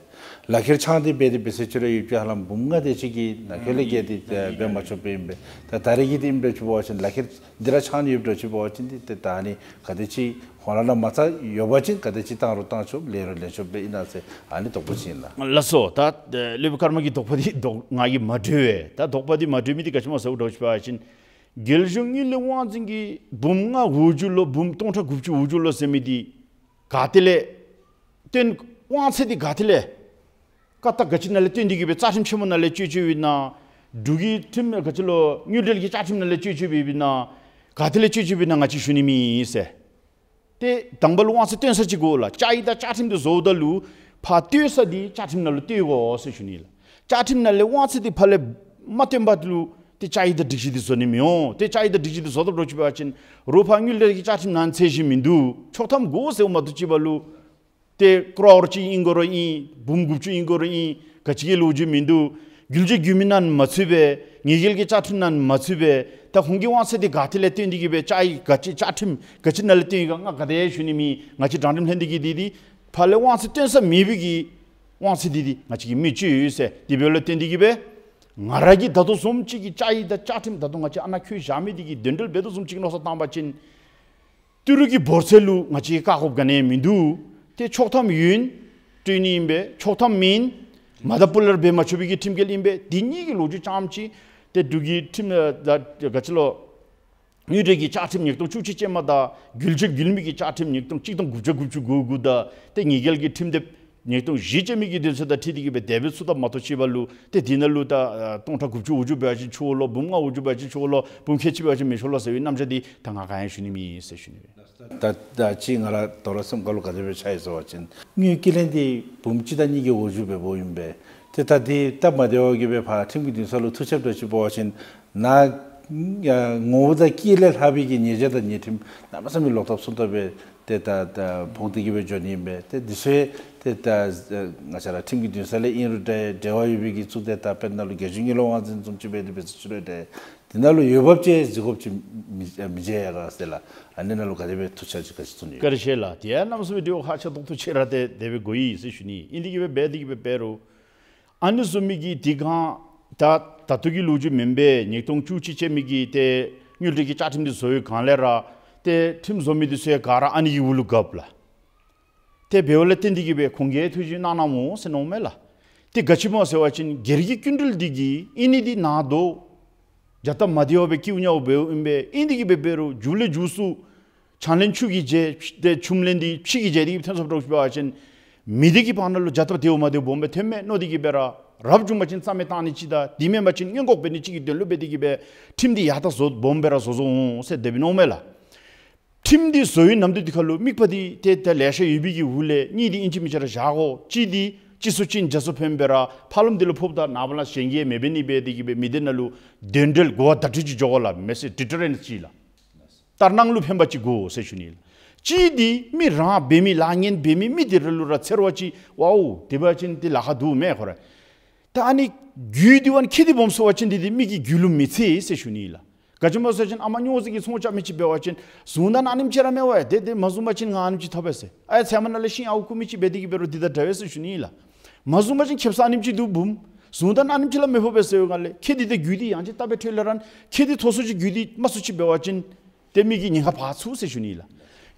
ལག་ཁྱེར་འཆང་སྟེ་འབད་དེ་འབད་ས་ཅིག་རུང་ཡོད་པའི་ཧ་ལམ་འབུམ་ལྔ་དེ་ཅིག་གི་ནང་འཁོད་ལས་བརྒལ་ཏེ་འབད་མ་ཆོགཔ་སྦེ་ཨིན་པས། ད་ད་རེས་ཀྱི་འདི་ཨིནམ་འདྲ་ཅིག་འབད་བ་ཅིན་ལག་ཁྱེར་འདི་ར་འཆང་ནི་ཡོདཔ་འདྲ་ཅིག་འབད་བ་ཅིན་འདི་ཏེ་ད་ཨ་ནི་ག་དེ་ཅིག་ཁོང་ར་ནང་མ་རྩ་ཡོད་པ་ཅིན་ག་དེ་ཅིག་བཏང་རུང་བཏང་ཆོག་ལེན་རུང་ལེན་ཆོགཔ་སྦེ་ཨིན་ན་ཟེར་ཨ་ནི་དོགས་པ་ཅིག་ཨིན་ལགས། ལགས་སོ། ད་ཨེ་སློབ་དཔོན་ཀརྨ་གི་དོགས་པ་འདི་དོགས་ང་གིས་མ་གྲོལ་བས། ད་དོགས་པ་འདི་མ་གྲོལ་མི་འདི་ག་ཅི་སྨོ་ཟེརཝ་འདྲཝ་ཅིག་འབད་བ་ཅིན་རྒྱལ་གཞུང་དངུལ་ལས་དབང་འཛིན་གྱིས་འབུམ་ལྔ་འོག་བཅུ་ལོ་འབུམ་སྟོང་ཕྲག་དགུ་བཅུ་འོག་བཅུ་ལོ་ཟེར་མི་འདི་ག་ཏེ་ལས་བཏོན་དབང་ཚད་འདི་ག་ཏེ་ལས་བཀའ་རྟགས་ག་ཅི་ནང་ལས་བཏོན་ཏེ་གི་སྦེ་རྩ་ཁྲིམས་ཆེན་མོ་ནང་ལས་སྤྱོད་སྤྱོདཔ་ཨིན་ན། འབྲུག་གི་ཁྲིམས་ག་ཅི་ལོ་དངུལ་འབྲེལ་གྱི་བཅའ་ཁྲིམས་ནང་ལས་སྤྱོད་སྤྱོདཔ་ཨིན་ན། ག་ཏེ་ལས་སྤྱོད་སྤྱོདཔ་ཨིན་ན་ང་བཅས་ཞུ་ནི་མེད་ཟེར། ཏེ་དང་པ་ལུ་དབང་ཚད་བཏོན་ས་ཅིག་དགོ་ལགས། བཅའ་ཡིག་དང་བཅའ་ཁྲིམས་འདི་བཟོཝ་ད་ལུ་ཕར་བཏོན་ས་འདི་བཅའ་ཁྲིམས་ནང་ལུ་བཏོན་དགོ་ཟེར་ཞུ་ནི་ལགས། བཅའ་ཁྲིམས་ནང་ལས་དབང་ཚད་འདི་ཕར་ལས་མ་བཏོན་པ་ལུ་ཏེ་བཅའ་ཡིག་དང་སྒྲིག་གཞི་འདི་བཟོ་ནི་མི་འོང་། ཏེ་བཅའ་ཡིག་དང་སྒྲིག་གཞི་འདི་བཟོ་དཔ་འདྲཝ་ཅིག་འབད་བ་ཅིན་རོགས་ཕར་དངུལ་འབྲེལ་གྱི་བཅའ་ཁྲིམས་ནང་ཚད་གཞི་མིན་འདུག། ཆོག་ཐམ་དགོ་ཟེརཝ་མ་གཏོགས་ཅིག་འབད་ལུ་ཏེ་ཀོ་རོར་ཅིག་ཨིན་དགོ་རུང་ཨིན། འབུམ་དགུ་བཅུ་ཨིན་དགོ་རུང་ཨིན། ག་ཅི་གི་ལོ་རྒྱུས་མིན་འདུག། རྒྱུ་ལྗིད་རྒྱུ་མི་ནང་མ་ཚུད་པས། ཉེས་འགེལ་གྱི་བཅའ་ཁྲིམས་ནང་མ་ཚུད་པས། ད་ཁོང་གིས་དབང་ཚད་འདི་ག་ཏེ་ལས་བཏོན་ཏེ་གི་སྦེ་བཅའ་ཡིག་ག་ཅི་བཅའ་ཁྲིམས་ག་ཅི་ནང་ལས་བཏོན་ཡི་ག་ང་ག་དེ་ཡང་ཞུ་ནི་མེད། ང་བཅས་དྲང་ཁྲིམས་ལྷན་སྡེ་གིས་འདི་འདི་ཕར་ལས་དབང་ཚད་བཏོན་ས་མེད་པའི་གི་དབང་ཚད་འདི་འདི་ང་བཅས་ཀྱིས་མི་སྤྱོད་ཡོད་ཟེར། དེ་འབདཝ་ལས་བརྟེན་ཏེ་གི་སྦེ་ང་ར་གིས་ད་ལྟོ་བཟུམ་ཅིག་གི་བཅའ་ཡིག་དང་བཅའ་ཁྲིམས་ད་ལྟོ་ང་བཅས་ཨ་ནཱ་འཁོད་བཞག་མི་འདི་གི་དོན་འགྲེལ་འབད་དོ་བཟུམ་ཅིག་མནོ་བསམ་བཏང་པ་ཅིན་ཏི་རུ་གི་འབོར་ཚད་ལུ་ང་བཅས་བཀག་དགོཔ་ག་ནི་ཡང་མིན་འདུག། ཏེ་ཆོག་ཐམ་ཡོད་ན་སྤྲོད་ནི་ཨིན་པས། ཆོག་ཐམ་མེད་ན་མ་དང་པོ་ལས་ར་འབད་མ་ཆོག་པའི་གི་ཁྲིམས་འགལ་ཨིན་པས། འདི་གཉིས་ཀྱི་ལོ་རྒྱུས་ཙམ་ཅིག་ཏེ་འབྲུག་གི་ཁྲིམས་ཨ་ད་ག་ཅི་ལོ་དངུལ་འབྲེལ་གྱི་བཅའ་ཁྲིམས་ཉིས་སྟོང་བཅུ་གཅིག་ཅན་མ་དང་རྒྱུ་ལྗིད་རྒྱུ་མི་གི་བཅའ་ཁྲིམས་ཉིས་སྟོང་གཅིག་སྟོང་དགུ་བརྒྱ་དགུ་བཅུ་གོ་དགུ་དང་ཏེ་ཉེས་འགེལ་གྱི་ཁྲིམས་དེབ་ཉིས་སྟོང་བཞི་ཅན་མི་གི་དོན་ཚན་དང་འཁྲིལ་ཏེ་གི་སྦེ་དེ་སྦེ་ཚུད་དཔ་མ་གཏོགས་ཅིག་འབད་ལུ་ཏེ་འདི་ནང་ལུ་ད་ཨ་སྟོང་ཕྲག་དགུ་བཅུ་འོག་བཅུ་འབད་བ་ཅིན་ཆོག་ལོ། འབུམ་ལྔ་འོག་བཅུ་འབད་བ་ཅིན་ཆོག་ལོ། འབུམ་ཁལ་གཅིག་འབད་བ་ཅིན་མི་ཆོག་ལོ་ཟེར་བའི་རྣམ་གཞག་འདི་ད་ང་ག་ཡང་ཞུ་ནི་མེད་ཟེར་ཞུ་ནི་མས། ད་ད་ཅི་ང་ར་དོ་རུང་སེམས་ཁར་ལུ་ག་དེ་སྦེ་ཆགས་ཡི་ཟེར་བ་ཅིན་དངུལ་སྐྱིན་ལེན་འདི་འབུམ་གཅིག་དང་གཉིས་ཀྱི་འོག་བཅུ་འབདཝ་ཨིན་པས། ཏེ་ད་འདི་སྟབས་མ་བདེཝ་གིས་སྦེ་ཕར་ཁྲིམས་ཀྱི་འདུན་ས་ལུ་ཐུག་ཆིཝ་འདྲཝ་ཅིག་འབད་བ་ཅིན་ནཱ་ཨ་ངོ་བོ་དང་སྐྱེས་ལས་ལྷག་པའི་གི་ཉེས་བྱ་དང་ཉེས་ཁྲིམས་གནམ་མེད་ས་མེད་ལོག་ཐབས་སོང་ཐབས་སྦེ་ཏེ་ད་ད་ཕོག་སྟེ་གི་སྦེ་འགྱོ་ནི་ཨིན་པས། ཏེ་འདི་ཚུ་ཏེ་ད་ང་བཅས་ར་ཁྲིམས་ཀྱི་འདུན་ས་ལས་ཨིན་རུང་འདྲ་འབྲེལ་བ་ཡོད་པའི་གི་གཙུག་སྡེ་ད་དཔེར་ན་ལུ་རྒྱལ་གཞུང་དངུལ་ལས་དབང་འཛིན་བཟུམ་ཅིག་འབད་དེ་འབད་ས་ཅིག་རུང་འདྲ་འདི་ནང་ལུ་འོས་འབབ་ཅིག་གཟིགས་དགོཔ་ཅིག་མི་མི་མཇལ་ཡི་ག་ཟེར་ལགས། ཨ་ནི་ནང་ལུ་ག་དེ་སྦེ་ཐུགས་འཆར་ཅིག་ག་ཅི་བརྩམ་ནི་ཡོད། བཀའ་དྲིན་ཆེ་ལགས། དེ་ཡང་གནམ་མེད་ས་མེད་འདི་ཧ་ཅང་རྡོག་རྡོག་ཆེ་ར་ཏེ་དེ་སྦེ་གོ་ཡི་ཟེར་ཞུ་ནི། ཨིན་དེ་གི་སྦེ་འབད་དེ་གི་སྦེ་འབད་རུང་ཨ་ནི་བཟུམ་མའི་གི་དེ་སྒང་ད་ད་ལྟོ་གི་ལོ་རྒྱུས་མེན་པས། ཉིས་སྟོང་བཅུ་གཅིག་ཅན་མའི་གི་ཏེ་དངུལ་འབྲེལ་གྱི་བཅའ་ཁྲིམས་འདི་བཟོ་བའི་སྒང་ལས་ར་ཏེ་ཁྲིམས་བཟོ་མི་འདི་ཚུ་ཡང་ག་ར་ཨ་ནི་གི་འོག་ལུ་བཀབ་ལགས། ཏེ་འབདཝ་ལས་བརྟེན་ཏེ་གི་སྦེ་ཁོང་གིས་ཐུགས་རྗེ་གནང་གནངམ་འོང་ཟེར་མནོཝ་མས་ལགས། ཏེ་ག་ཅི་སྨོ་ཟེར་བ་ཅིན་སྒེར་གྱི་སྐྱིན་འགྲུལ་འདི་གིས་ཨིན་ནི་འདི་ནང་དོག་བྱ་སྟབས་མ་བདེཝ་སྦེ་སྐྱེཝ་ཉོཝ་འབདཝ་ཨིན་པས། ཨིན་དེ་གི་སྦེ་འབད་རུང་མཇུག་ལས་མཇུག་སུ་ཕྱག་ལེན་ཆུ་གིས་འཇལ་ཏེ་ཆུམ་ལེན་འདི་ཕྱི་གིས་འཇལ་ཏེ་གི་སྦེ་ཐོན་སོངམ་འདྲཝ་ཅིག་འབད་བ་ཅིན་མི་སྡེ་གི་བར་ན་ལུ་བྱ་སྟབས་བདེཝ་མ་བདེཝ་སྦོམ་སྦེ་ཐོནམ་མས་མནོ་སྟེ་གི་སྦེ་ར་ རབ་བྱུང་པ་ཅིན་རྩ་མེད་བཏང་ནི་ཅིག་དང་དེ་མེན་པ་ཅིན་སྔོན་འགོག་འབད་ནི་ཅིག་གི་དོན་ལུ་འབད་དེ་གིས་སྦེ་ཁྲིམས་འདི་ཡར་ད་བཟོ་སྦོམ་སྦེ་ར་བཟོ་བཟོ་འོང་ཟེར་དེ་སྦེ་མནོཝ་མས་ལགས། ཁྲིམས་འདི་བཟོ་བའི་ནམ་དུས་འདི་ཁར་ལུ་དམིགས་པ་འདི་ཏེ་ཏེ་ལེ་ཤ་ཡོད་པའི་གི་འོག་ལས་གཉིས་འདི་ཨིན་ཅི་མིན་ཅི་ར་བཞག་དགོ། གཅིག་འདི་སྤྱི་ཚོགས་ཅན་རྒྱ་མཚོ་ཕན་སྦེ་ར་ཕར་ལོགས་འདི་ལུ་ཕོགཔ་ད་ནངས་པ་ལས་གཞན་གྱིས་མི་འབད་ནི་འབད་དེ་གིས་སྦེ་མི་སྡེ་ནང་ལུ་དོན་འབྲེལ་གོ་བ་བརྡ་སྤྲོད་ཅིག་འགྱོ་དགོ་ལགས། མེ་སེཇ་ཌི་ཊར་རེནཊ་ཅིག་ལགས། ལྟར་སྣང་ལུ་ཕན་པ་ཅིག་དགོ་ཟེར་ཞུ་ནི་ལགས། གཅིག་འདི་མི་རང་འབད་མི་ལཱ་ངན་འབད་མི་མི་དེ་ར་ལུ་ར་འཚེར་བ་ཅིག་ཝའོ་དེ་འབད་བ་ཅིན་དེ་ལཱ་ཁག་འདུག་མས་ཁོ་ར། ད་ཨ་ནི་རྒྱུ་འདི་བ་ཁྱད་དེ་སྦོམ་སོང་བ་ཅིན་དེ་དེ་མི་གི་རྒྱུད་ལུ་མི་འཚེར་ཟེར་ཞུ་ནི་ལགས། ག་ཅི་སྨོ་ཟེར་བ་ཅིན་ཨ་མ་སྨྱོ་རྫས་ཀྱི་ཚོང་རྐྱབ་མི་ཅིག་འབད་བ་ཅིན་བཟུང་ད་ན་ཨ་ནེམ་ཅིག་ར་མེད་པས། དེ་དེ་མ་བཟུང་པ་ཅིན་ང་ཨ་ནེམ་ཅིག་ཐོབ་པས་ཟེར། ཨའི་ཚལ་མ་ནང་ལས་ཤིང་ཨརཝ་རྐུ་མི་ཅིག་འབད་དེ་གིས་འབད་རུང་དེ་དང་འདྲ་བས་ཟེར་ཞུ་ནི་ལགས། མ་བཟུང་པ་ཅིན་ཁེབ་ས་ཨ་ནེམ་ཅིག་འདུག་བུམོ། བཟུང་ད་ན་ཨ་ནེམ་ཅིག་ལས་མི་ཕོག་པས་ཟེར་བའི་སྒང་ལས་ཁྱད་དེ་དེ་རྒྱུ་དེ་ཡང་ཅིན་ད་འབད་ཐོན་ལས་ར་ཁྱད་དེ་མཐོ་སུ་ཅིག་རྒྱུ་དེ་དམའ་སུ་ཅིག་འབད་བ་ཅིན་དེ་མི་གིས་ཉེན་ཁ་འབག་ཚུགས་ཟེར་ཞུ་ནི་ལགས།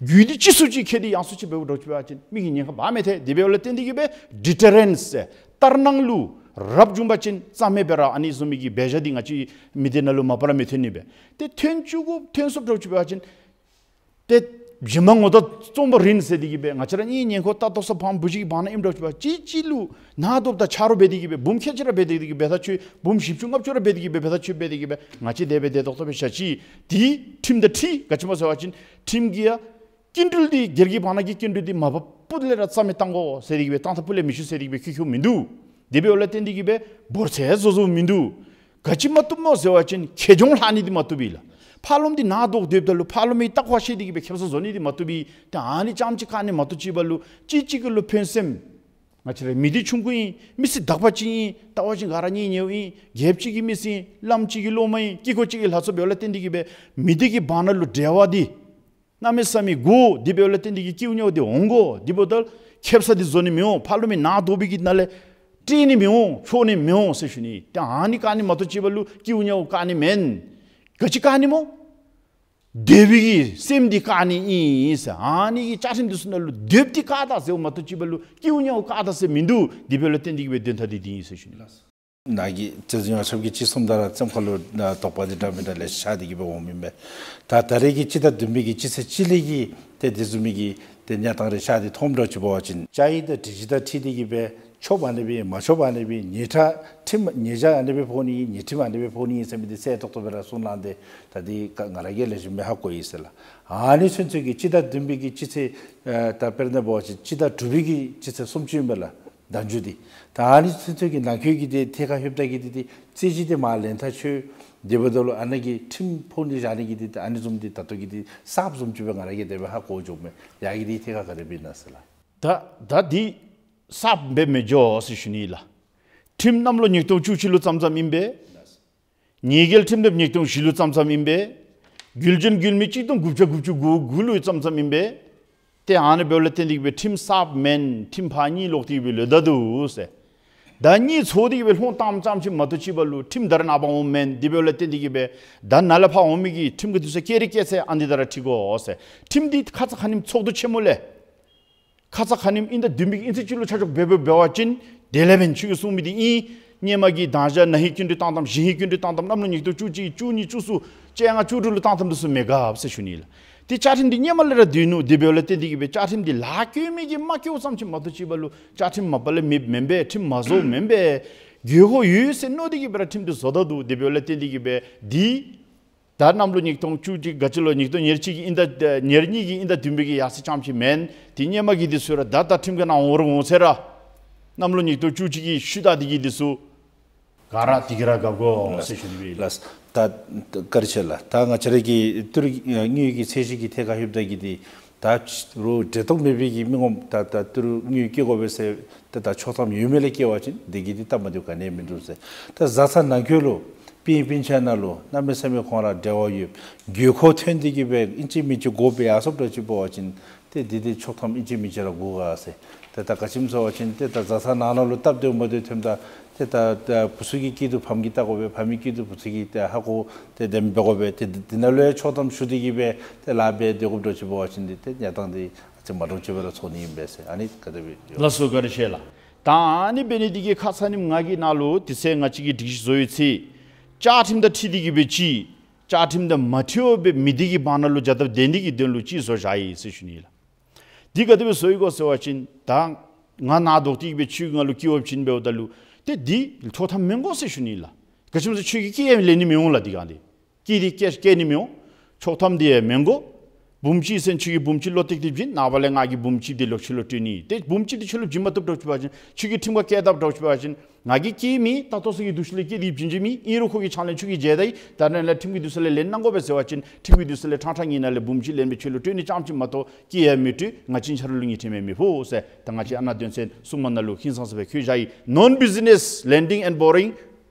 རྒྱུ་དེ་ལྕི་སུ་ཅིག་ཁྱད་དེ་ཡངས་སུ་ཅིག་འབདཝ་འདྲཝ་ཅིག་འབད་བ་ཅིན་མི་གིས་ཉེན་ཁ་འབག་མི་ཐེག། དེ་འབདཝ་ལས་བརྟེན་དེ་གིས་སྦེ་ཌི་ཊར་རེནཊ་ཟེར་ལྟར་སྣང་ལུ་རབ་བྱུང་པ་ཅིན་རྩ་མེད་སྦེ་ར་ཨ་ནི་བཟུམ་མའི་གི་འབད་བཞག་འདི་ང་བཅས་མི་སྡེ་ནང་ལུ་མ་པ་ར་མི་ཐོན་ནི་སྦེ། དེ་ཐོན་བཅུག་དགོ། ཐོན་སོངམ་འདྲཝ་ཅིག་འབད་བ་ཅིན་དེ་གཞན་མ་ངོ་ད་བཙོང་པར་རན་ཟེར་དེ་གིས་སྦེ་ང་བཅས་ར་གཉིས་ཉེན་ཁོག་ད་ལྟོ་ས་ཕམ་བུ་གཞི་གི་བར་ན་ཨིནམ་འདྲཝ་ཅིག་འབད་གཅིག་གཅིག་ལུ་ནག་དོབ་དང་ཆ་རོགས་འབད་དེ་གིས་སྦེ་བུམོ་ཁལ་གཅིག་ར་འབད་དེ་གིས་སྦེ་ད་ཆོས་བུམོ་བཞི་བཅུ་ལྔ་བཅུ་ར་འབད་དེ་གིས་སྦེ་ད་ཆོས་འབད་དེ་གིས་སྦེ་ང་བཅས་དེ་སྦེ་དེ་ཏོག་ཏོ་སྦེ་བཞག་ཅི། དེ་ཁྲིམས་དང་འཁྲིལ། ག་ཅི་སྨོ་ཟེར་བ་ཅིན་ཁྲིམས་ཀྱི་ཡ་སྐྱིན་འགྲུལ་འདི་སྒེར་གྱི་བར་ན་གི་སྐྱིན་འགྲུལ་འདི་མ་པ་པུ་ལས་ར་རྩ་མེད་བཏང་དགོ་ཟེར་དེ་གིས་སྦེ་བཏང་ཐབས་པུ་ལས་མི་ཞུ་ཟེར་དེ་གིས་སྦེ་ཁྱོད་ཁྱོད་མིན་འདུག། དེ་འབདཝ་ལས་བརྟེན་དེ་གིས་སྦེ་འབོར་ཚད་བཟོ་བཟོཝ་མིན་འདུག། ག་ཅི་མ་བཏུབ་སྨོ་ཟེར་བ་ཅིན་ཁེ་གྱོང་ལྷག་ནི་འདི་མ་བཏུབ་པས་ལགས། ཕར་ལོགས་འདི་ནག་དོབ་སྡོདཔ་ད་ལུ་ཕར་ལོགས་མི་ལྟ་ཁོ་ཤེས་དེ་གིས་སྦེ་ཁེབ་ས་བཟོ་ནི་འདི་མ་བཏུབ་པས། ཏེ་ཨ་ནི་རྐྱངམ་ཅིག་བཀག་ནི་མ་གཏོགས་ཅིག་འབད་ལུ་གཅིག་གཅིག་གི་ལུ་ཕན་སེམས། ང་བཅས་ར་མི་སྡེ་ཆུང་ཀུ་ཨིན། མི་སེར་དག་པ་ཅིག་ཨིན། ལྟ་བ་ཅིན་ག་ར་གཉེན་ཉེཝ་ཨིན། རྒྱལཔོ་གཅིག་གི་མི་སེར་ཨིན། བླམ་གཅིག་གི་སློབ་མ་ཨིན། དཀྱིལ་འཁོར་གཅིག་གི་ལྷ་ཚོགས་འབདཝ་ལས་བརྟེན་དེ་གིས་སྦེ་མི་སྡེ་གི་བར་ན་ལུ་འབྲེལ་བ་འདི་གནམ་མེད་ས་མེད་དགོ། དེ་འབདཝ་ལས་བརྟེན་དེ་གིས་སྐྱིད་པོ་ཉལཝ་འདི་འོང་དགོ། དེ་འབདཝ་ད་ཁེབ་ས་འདི་བཟོ་ནི་མི་འོང་། ཕར་ལོགས་མི་ནག་དོབ་པའི་གི་ནང་ལས་བཀྲེས་ནི་མི་འོང་། འཕྱོག་ནི་མི་འོང་ཟེར་ཞུ་ནི། ཏེ་ཨ་ནི་བཀག་ནི་མ་གཏོགས་ཅིག་འབད་ལུ་སྐྱིད་པོ་ཉལཝ་བཀག་ནི་མེན། ག་ཅི་བཀག་ནི་སྨོ། འདོད་པའི་གི་སེམས་འདི་བཀག་ནི་ཨིན་ཟེར། ཨ་ནི་གི་བཅའ་ཁྲིམས་འདི་ཚུ་ནང་ལུ་འདོད་པ་འདི་བཀག་ད་ཟེརཝ་མ་གཏོགས་ཅིག་འབད་ལུ་སྐྱིད་པོ་ཉལཝ་བཀག་ད་ཟེར་མིན་འདུག། དེ་འབདཝ་ལས་བརྟེན་དེ་གིས་སྦེ་དོན་དག་འདི་འདི་ཨིན་ཟེར་ཞུ་ནི་ལགས། ནཱ་གི་རྗེ་བཙུན་ཡོངས་ཁྱབ་ཀྱི་ཅིག་གསུངམ་ད་ར་བརྩམ་ཁ་ལུ་ད་དོགས་པ་འདི་འདྲ་མི་འདྲ་ལེ་ཤ་ཤ་དེ་གིས་སྦེ་འོང་མི་མས། ད་ད་རེས་ཀྱི་སྤྱི་ཟླ་བདུན་པའི་གི་སྤྱི་ཚེས་གཅིག་ལས་ཀྱི་ཏེ་དེ་བཟུམ་མའི་གི་ཏེ་གནས་སྟངས་རེ་ཤ་དེ་མཐོངམ་འདྲཝ་ཅིག་འབད་བ་ཅིན་བཅའ་ཡིག་དང་སྒྲིག་གཞི་དང་འཁྲིལ་ཏེ་གིས་སྦེ་ཆོགཔ་ཨ་ནི་སྦེ་མ་ཆོགཔ་ཨ་ནི་སྦེ་ཉེས་ཁྲ་ཁྲིམས་ཉེས་བྱ་ཨ་ནི་སྦེ་ཕོག་ནི་ཨིན། ཉེས་ཁྲིམས་ཨ་ནི་སྦེ་ཕོག་ནི་ཨིན་ཟེར་མི་འདི་གསལ་ཏོག་ཏོ་སྦེ་ར་གསུངས་གནང་སྟེ་ད་འདི་ང་ར་གིས་ལེགས་ཤོམ་སྦེ་ཧ་གོ་ཡི་ཟེར་ལགས། ཨ་ནི་ཚུན་ཚོད་ཀྱི་སྤྱི་ཟླ་བདུན་པའི་གི་སྤྱི་ཚེས་ཨ་ད་དཔེར་ན་འབད་བ་ཅིན་སྤྱི་ཟླ་དྲུག་པའི་གི་སྤྱི་ཚེས་སུམ་ཅུ་ཨིན་པས་ལགས། ཟླ་མཇུག་འདི། ད་ཨ་ནི་ཚུན་ཚོད་ཀྱི་ནང་འཁོད་ཀྱི་འདི་ཐད་ཁར་ལྷོདཔ་ད་གི་འདི་འདི་རྩོད་གཞི་འདི་མར་ལེན་ཐག་ཆོད། དེ་འབདཝ་ད་ལུ་ཨ་ནཱ་གི་ཁྲིམས་ཕོག་ནི་བཞག་ནི་གི་འདི་ཨ་ནི་བཟུམ་འདི་ད་ལྟོ་གི་འདི་གསརཔ་བཟུམ་ཅིག་སྦེ་ང་ར་གིས་དེ་སྦེ་ཧ་གོ་འགྱོཝ་མས། ཡར་གྱི་འདི་ཐད་ཁར་ག་དེ་སྦེ་ཨིན་ན་ཟེར་ལགས། ད་ད་འདི་གསརཔ་སྦེ་མི་འགྱོ་ཟེར་ཞུ་ནི་ལགས། ཁྲིམས་གནམ་ལོ་ཉིས་སྟོང་བཅུ་གཅིག་ལུ་བརྩམས་བརྩམསཔ་ཨིན་པས། ཉེས་འགེལ་ཁྲིམས་དེབ་ཉིས་སྟོང་བཞི་ལུ་བརྩམས་བརྩམསཔ་ཨིན་པས། བརྒྱུད་འབྱོན་འགུལ་མི་གཅིག་སྟོང་དགུ་བརྒྱ་དགུ་བཅུ་གོ་དགུ་ལུ་བརྩམས་བརྩམསཔ་ཨིན་པས། ཏེ་ཨ་ནི་འབདཝ་ལས་བརྟེན་ཏེ་གིས་སྦེ་ཁྲིམས་གསརཔ་མེན། ཁྲིམས་ཕར་གཉིད་ལོག་སྟེ་གིས་སྦེ་ལོག་ད་འདུག་ཟེར། ད་གཉིད་ཚོར་ཏེ་གིས་སྦེ་ལྷོད་བཏངམ་ཙམ་ཅིག་མ་གཏོགས་ཅིག་འབད་ལུ་ཁྲིམས་ད་རེས་ནངས་པ་འོངམ་མེན། དེ་འབདཝ་ལས་བརྟེན་ཏེ་གིས་སྦེ་ད་ནཱ་ལས་ཕར་འོང་མི་གི་ཁྲིམས་ཀྱི་འདི་ཚུ་སྐད་རིགས་སྐད་ཆ་ཨ་ནི་ད་ར་འཁྲིལ་དགོ་ཟེར། ཁྲིམས་འདི་ཁ་ཙ་ཁ་ཉིནམ་ཚོགས་འདུ་ཆེན་མོ་ལས་ཁ་ཙ་ཁ་ཉིནམ་དབྱིན་ཟླ་བདུན་པའི་གི་དབྱིན་ཚེས་བཅུ་ལུ་ཆ་འཇོག་འབད་འབད་འབད་བ་ཅིན་དེ་ལས་འབདན་ཁྱོད་ཀྱིས་གསུང་མི་འདི་ཨིན། སྔོན་མ་གི་དང་ཞག་ན་ཧིང་སྐྱིན་འགྲུལ་བཏང་བཏངམ་གཞེས་ཧིང་སྐྱིན་འགྲུལ་བཏང་བཏངམ་གནམ་ལོ་ཉིས་སྟོང་བཅུ་གཅིག་བཅུ་གཉིས་བཅུ་གསུམ་བཅོ་ལྔ་བཅུ་དྲུག་ལུ་བཏང་བཏངམ་འདི་ཚུ་མི་དགོཔ་ཟེར་ཞུ་ནི་ལགས། ཏེ་བཅའ་ཁྲིམས་འདི་སྔོན་མ་ལས་ར་སྡོད་ནུག། དེ་འབདཝ་ལས་བརྟེན་ཏེ་གིས་སྦེ་བཅའ་ཁྲིམས་འདི་ལཱ་བཀོལ་མི་གིས་མ་བཀོལཝ་ཙམ་ཅིག་མ་གཏོགས་ཅིག་འབད་ལུ་བཅའ་ཁྲིམས་མ་པ་ལས་མེདཔ་མེན་པས། ཁྲིམས་མ་བཟོཝ་མེན་པས། དགོས་མཁོ་ཡོད་ཟེར་མནོ་སྟེ་གིས་སྦེ་ར་ཁྲིམས་འདི་བཟོ་ད་འདུག། དེ་འབདཝ་ལས་བརྟེན་ཏེ་གིས་སྦེ་འདི་ད་གནམ་ལོ་ཉིས་སྟོང་བཅུ་གཅིག་ག་ཅི་ལོ་ཉིས་སྟོང་ཉེར་གཅིག་གི་དབྱིན་ཟླ་ཉེར་གཉིས་ཀྱི་དབྱིན་ཟླ་བདུན་པའི་གི་ཡར་ཚེས་རྐྱངམ་ཅིག་མེན། དེ་སྔོན་མ་གི་འདི་ཚུ་ར་ད་ད་ཁྲིམས་ཀྱི་ནང་འོང་རུང་འོང་ཟེར་ར། གནམ་ལོ་ཉིས་སྟོང་བཅུ་གཅིག་གི་ཤུལ་ད་འདི་གི་འདི་ཚུ་ག་ར་དེ་གིས་ར་དགའ་དགོ་ཟེར་ཞུ་ནི་སྦེ་ལགས། ད་བཀའ་དྲིན་ཆེ་ལགས། ད་ང་བཅས་ར་གི་ཏི་རུ་དངོས་ཀྱི་ཚད་གཞི་གི་ཐད་ཁར་ལྷོདཔ་ད་གི་འདི་ད་རུང་འབྲེལ་གཏོགས་མེད་པའི་གི་མི་ངོམ་ད་ད་ཏི་རུ་དངུལ་བསྐྱི་དགོ་པས་ཟེར་ཏེ་ད་ཆོག་ཐམ་ཡོད་མི་ལས་བསྐྱི་བ་ཅིན་དེ་གིས་འདི་སྟབས་མ་བདེཝ་ག་ནི་ཡང་མིན་འདུག་ཟེར། ད་བཟའ་ཚང་ནང་འཁོད་ལུ་སྤུན་སྤུན་ཆ་ནང་ལུ་གནམ་མེད་ས་མེད་ཁོང་ར་འབྲེལ་བ་ཡོད། དགོས་མཁོ་ཐོན་ཏེ་གིས་སྦེ་ཨིན་ཅི་མིན་ཅི་དགོ་པས་ཡར་སོངམ་འདྲཝ་ཅིག་འབད་བ་ཅིན་ཏེ་འདི་འདི་ཆོག་ཐམ་ཨིན་ཅི་མིན་ཅི་ར་དགོ་ག་ཟེར། ཏེ་ད་ག་ཅི་སྨོ་ཟེར་བ་ཅིན་ཏེ་ད་བཟའ་ཚང་ནང་ན་ལུ་སྟབས་བདེཝ་མ་བདེཝ་ཐོནམ་ད་ཏེ་ད་ད་བུ་ཚུ་གིས་བསྐྱིས་དོ་ཕམ་གིས་བལྟ་དགོ་པས། ཕམ་གིས་བསྐྱིས་དོ་བུ་ཚུ་གིས་ཏེ་ཧ་གོ་སྟེ་དེམ་འབད་དགོ་པས། ཏེ་འདི་ནང་ལུ་ཡང་ཆོག་ཐམ་ཞུ་སྟེ་གིས་སྦེ་ཏེ་ལཱ་འབད་སྡོད་དགོཔ་འདྲཝ་ཅིག་འབད་བ་ཅིན་འདི་ཏེ་གནས་སྟངས་འདི་ཨ་ཙི་མ་འདྲཝ་ཅིག་སྦེ་ར་ཚོར་ནི་ཨིན་པས་ཟེར། ཨ་ནི་ག་དེ་སྦེ་ཡོད། ལགས་སོ་བཀའ་དྲིན་ཆེ་ལགས། ད་ཨ་ནི་འབད་ནི་འདི་གིས་ཁ་ཙ་ཉིནམ་ང་གིས་ནཱ་ལུ་དེ་ཚེ་ང་བཅས་ཀྱི་སྒྲིག་གཞི་བཟོ་བའི་ཚེ་བཅའ་ཁྲིམས་དང་འཁྲིལ་ཏེ་གིས་སྦེ་ཅིག་བཅའ་ཁྲིམས་དང་མ་འཁྲིལ་བར་སྦེ་མི་སྡེ་གི་བར་ན་ལུ་རྒྱལ་ཐབས་ལྡན་ནི་གི་དོན་ལུ་ཅིག་བཟོ་བཞག་ཡི་ཟེར་ཞུ་ནི་ལགས། འདི་ག་དེ་སྦེ་བཟོ་ཡི་གོ་ཟེར་བ་ཅིན་ད་ང་ནཱ་འདོགས་ཏེ་གིས་སྦེ་ཁྱོད་ང་ལུ་བསྐྱི་བ་ཅིན་འབདཝ་ད་ལུ་ ཏེ་འདི་ཆོག་ཐམ་མི་དགོ་ཟེར་ཞུ་ནི་ལགས། ག་ཅི་སྨོ་ཟེར་ཁྱོད་ཀྱིས་སྐྱེད་ཡང་ལེན་ནི་མི་འོང་ལགས། འདི་གང་འདི་སྐྱེད་འདི་སྐྱེད་སྐྱེད་ནི་མི་འོང་། ཆོག་ཐམ་འདི་ཡང་མི་དགོ། འབུམ་གཅིག་ཟེར་ཁྱོད་ཀྱིས་འབུམ་གཅིག་བློ་གཏད་དེ་བྱིན། ནངས་པ་ལས་ང་གིས་འབུམ་གཅིག་འདི་ལོག་ཁྱོད་ལུ་སྤྲོད་ནི། ཏེ་འབུམ་གཅིག་འདི་ཁྱོད་ལུ་བྱིན་མ་བཏུབ་འདྲཝ་ཅིག་འབད་བ་ཅིན་ཁྱོད་ཀྱིས་ཁྲིམས་ཁར་བཀལ་བཏབ་འདྲཝ་ཅིག་འབད་བ་ཅིན་ང་གིས་སྐྱེད་མེད། ད་ལྟོ་ཚེ་གི་འདུ་ཤེས་ལས་སྐྱེད་དེ་བྱིན་བྱིན་མི་ཨིན་རུང་ཁོ་གིས་ཕྱག་ལེན་ཁྱོད་ཀྱིས་མཇལ་ད་ཡི། ད་རེས་ནངས་ལས་ཁྲིམས་ཀྱི་འདུ་ཤེས་ལས་ལེན་གནང་དགོ་པས་ཟེར་བ་ཅིན་ཁྲིམས་ཀྱི་འདུ་ཤེས་ལས་ཕྲང་ཕྲང་ཉིད་ནང་ལས་འབུམ་གཅིག་ལེན་སྦེ་ཁྱོད་ལུ་སྤྲོད་ནི་རྐྱངམ་ཅིག་མ་གཏོགས་སྐྱེད་ཡང་མི་སྤྲོད། ང་བཅས་ཁྱེད་ར་ལུ་ངེས་ཁྲེལ་མེད་མི་ཕོག་ཟེར། ད་ང་བཅས་ཨ་ནཱ་དོན་ཚན་སྲུང་མ་ནང་ལུ་ཧིང་སངས་ས་སྦེ་བཀོད་བཞག་ཡི། Non business lending and borrowing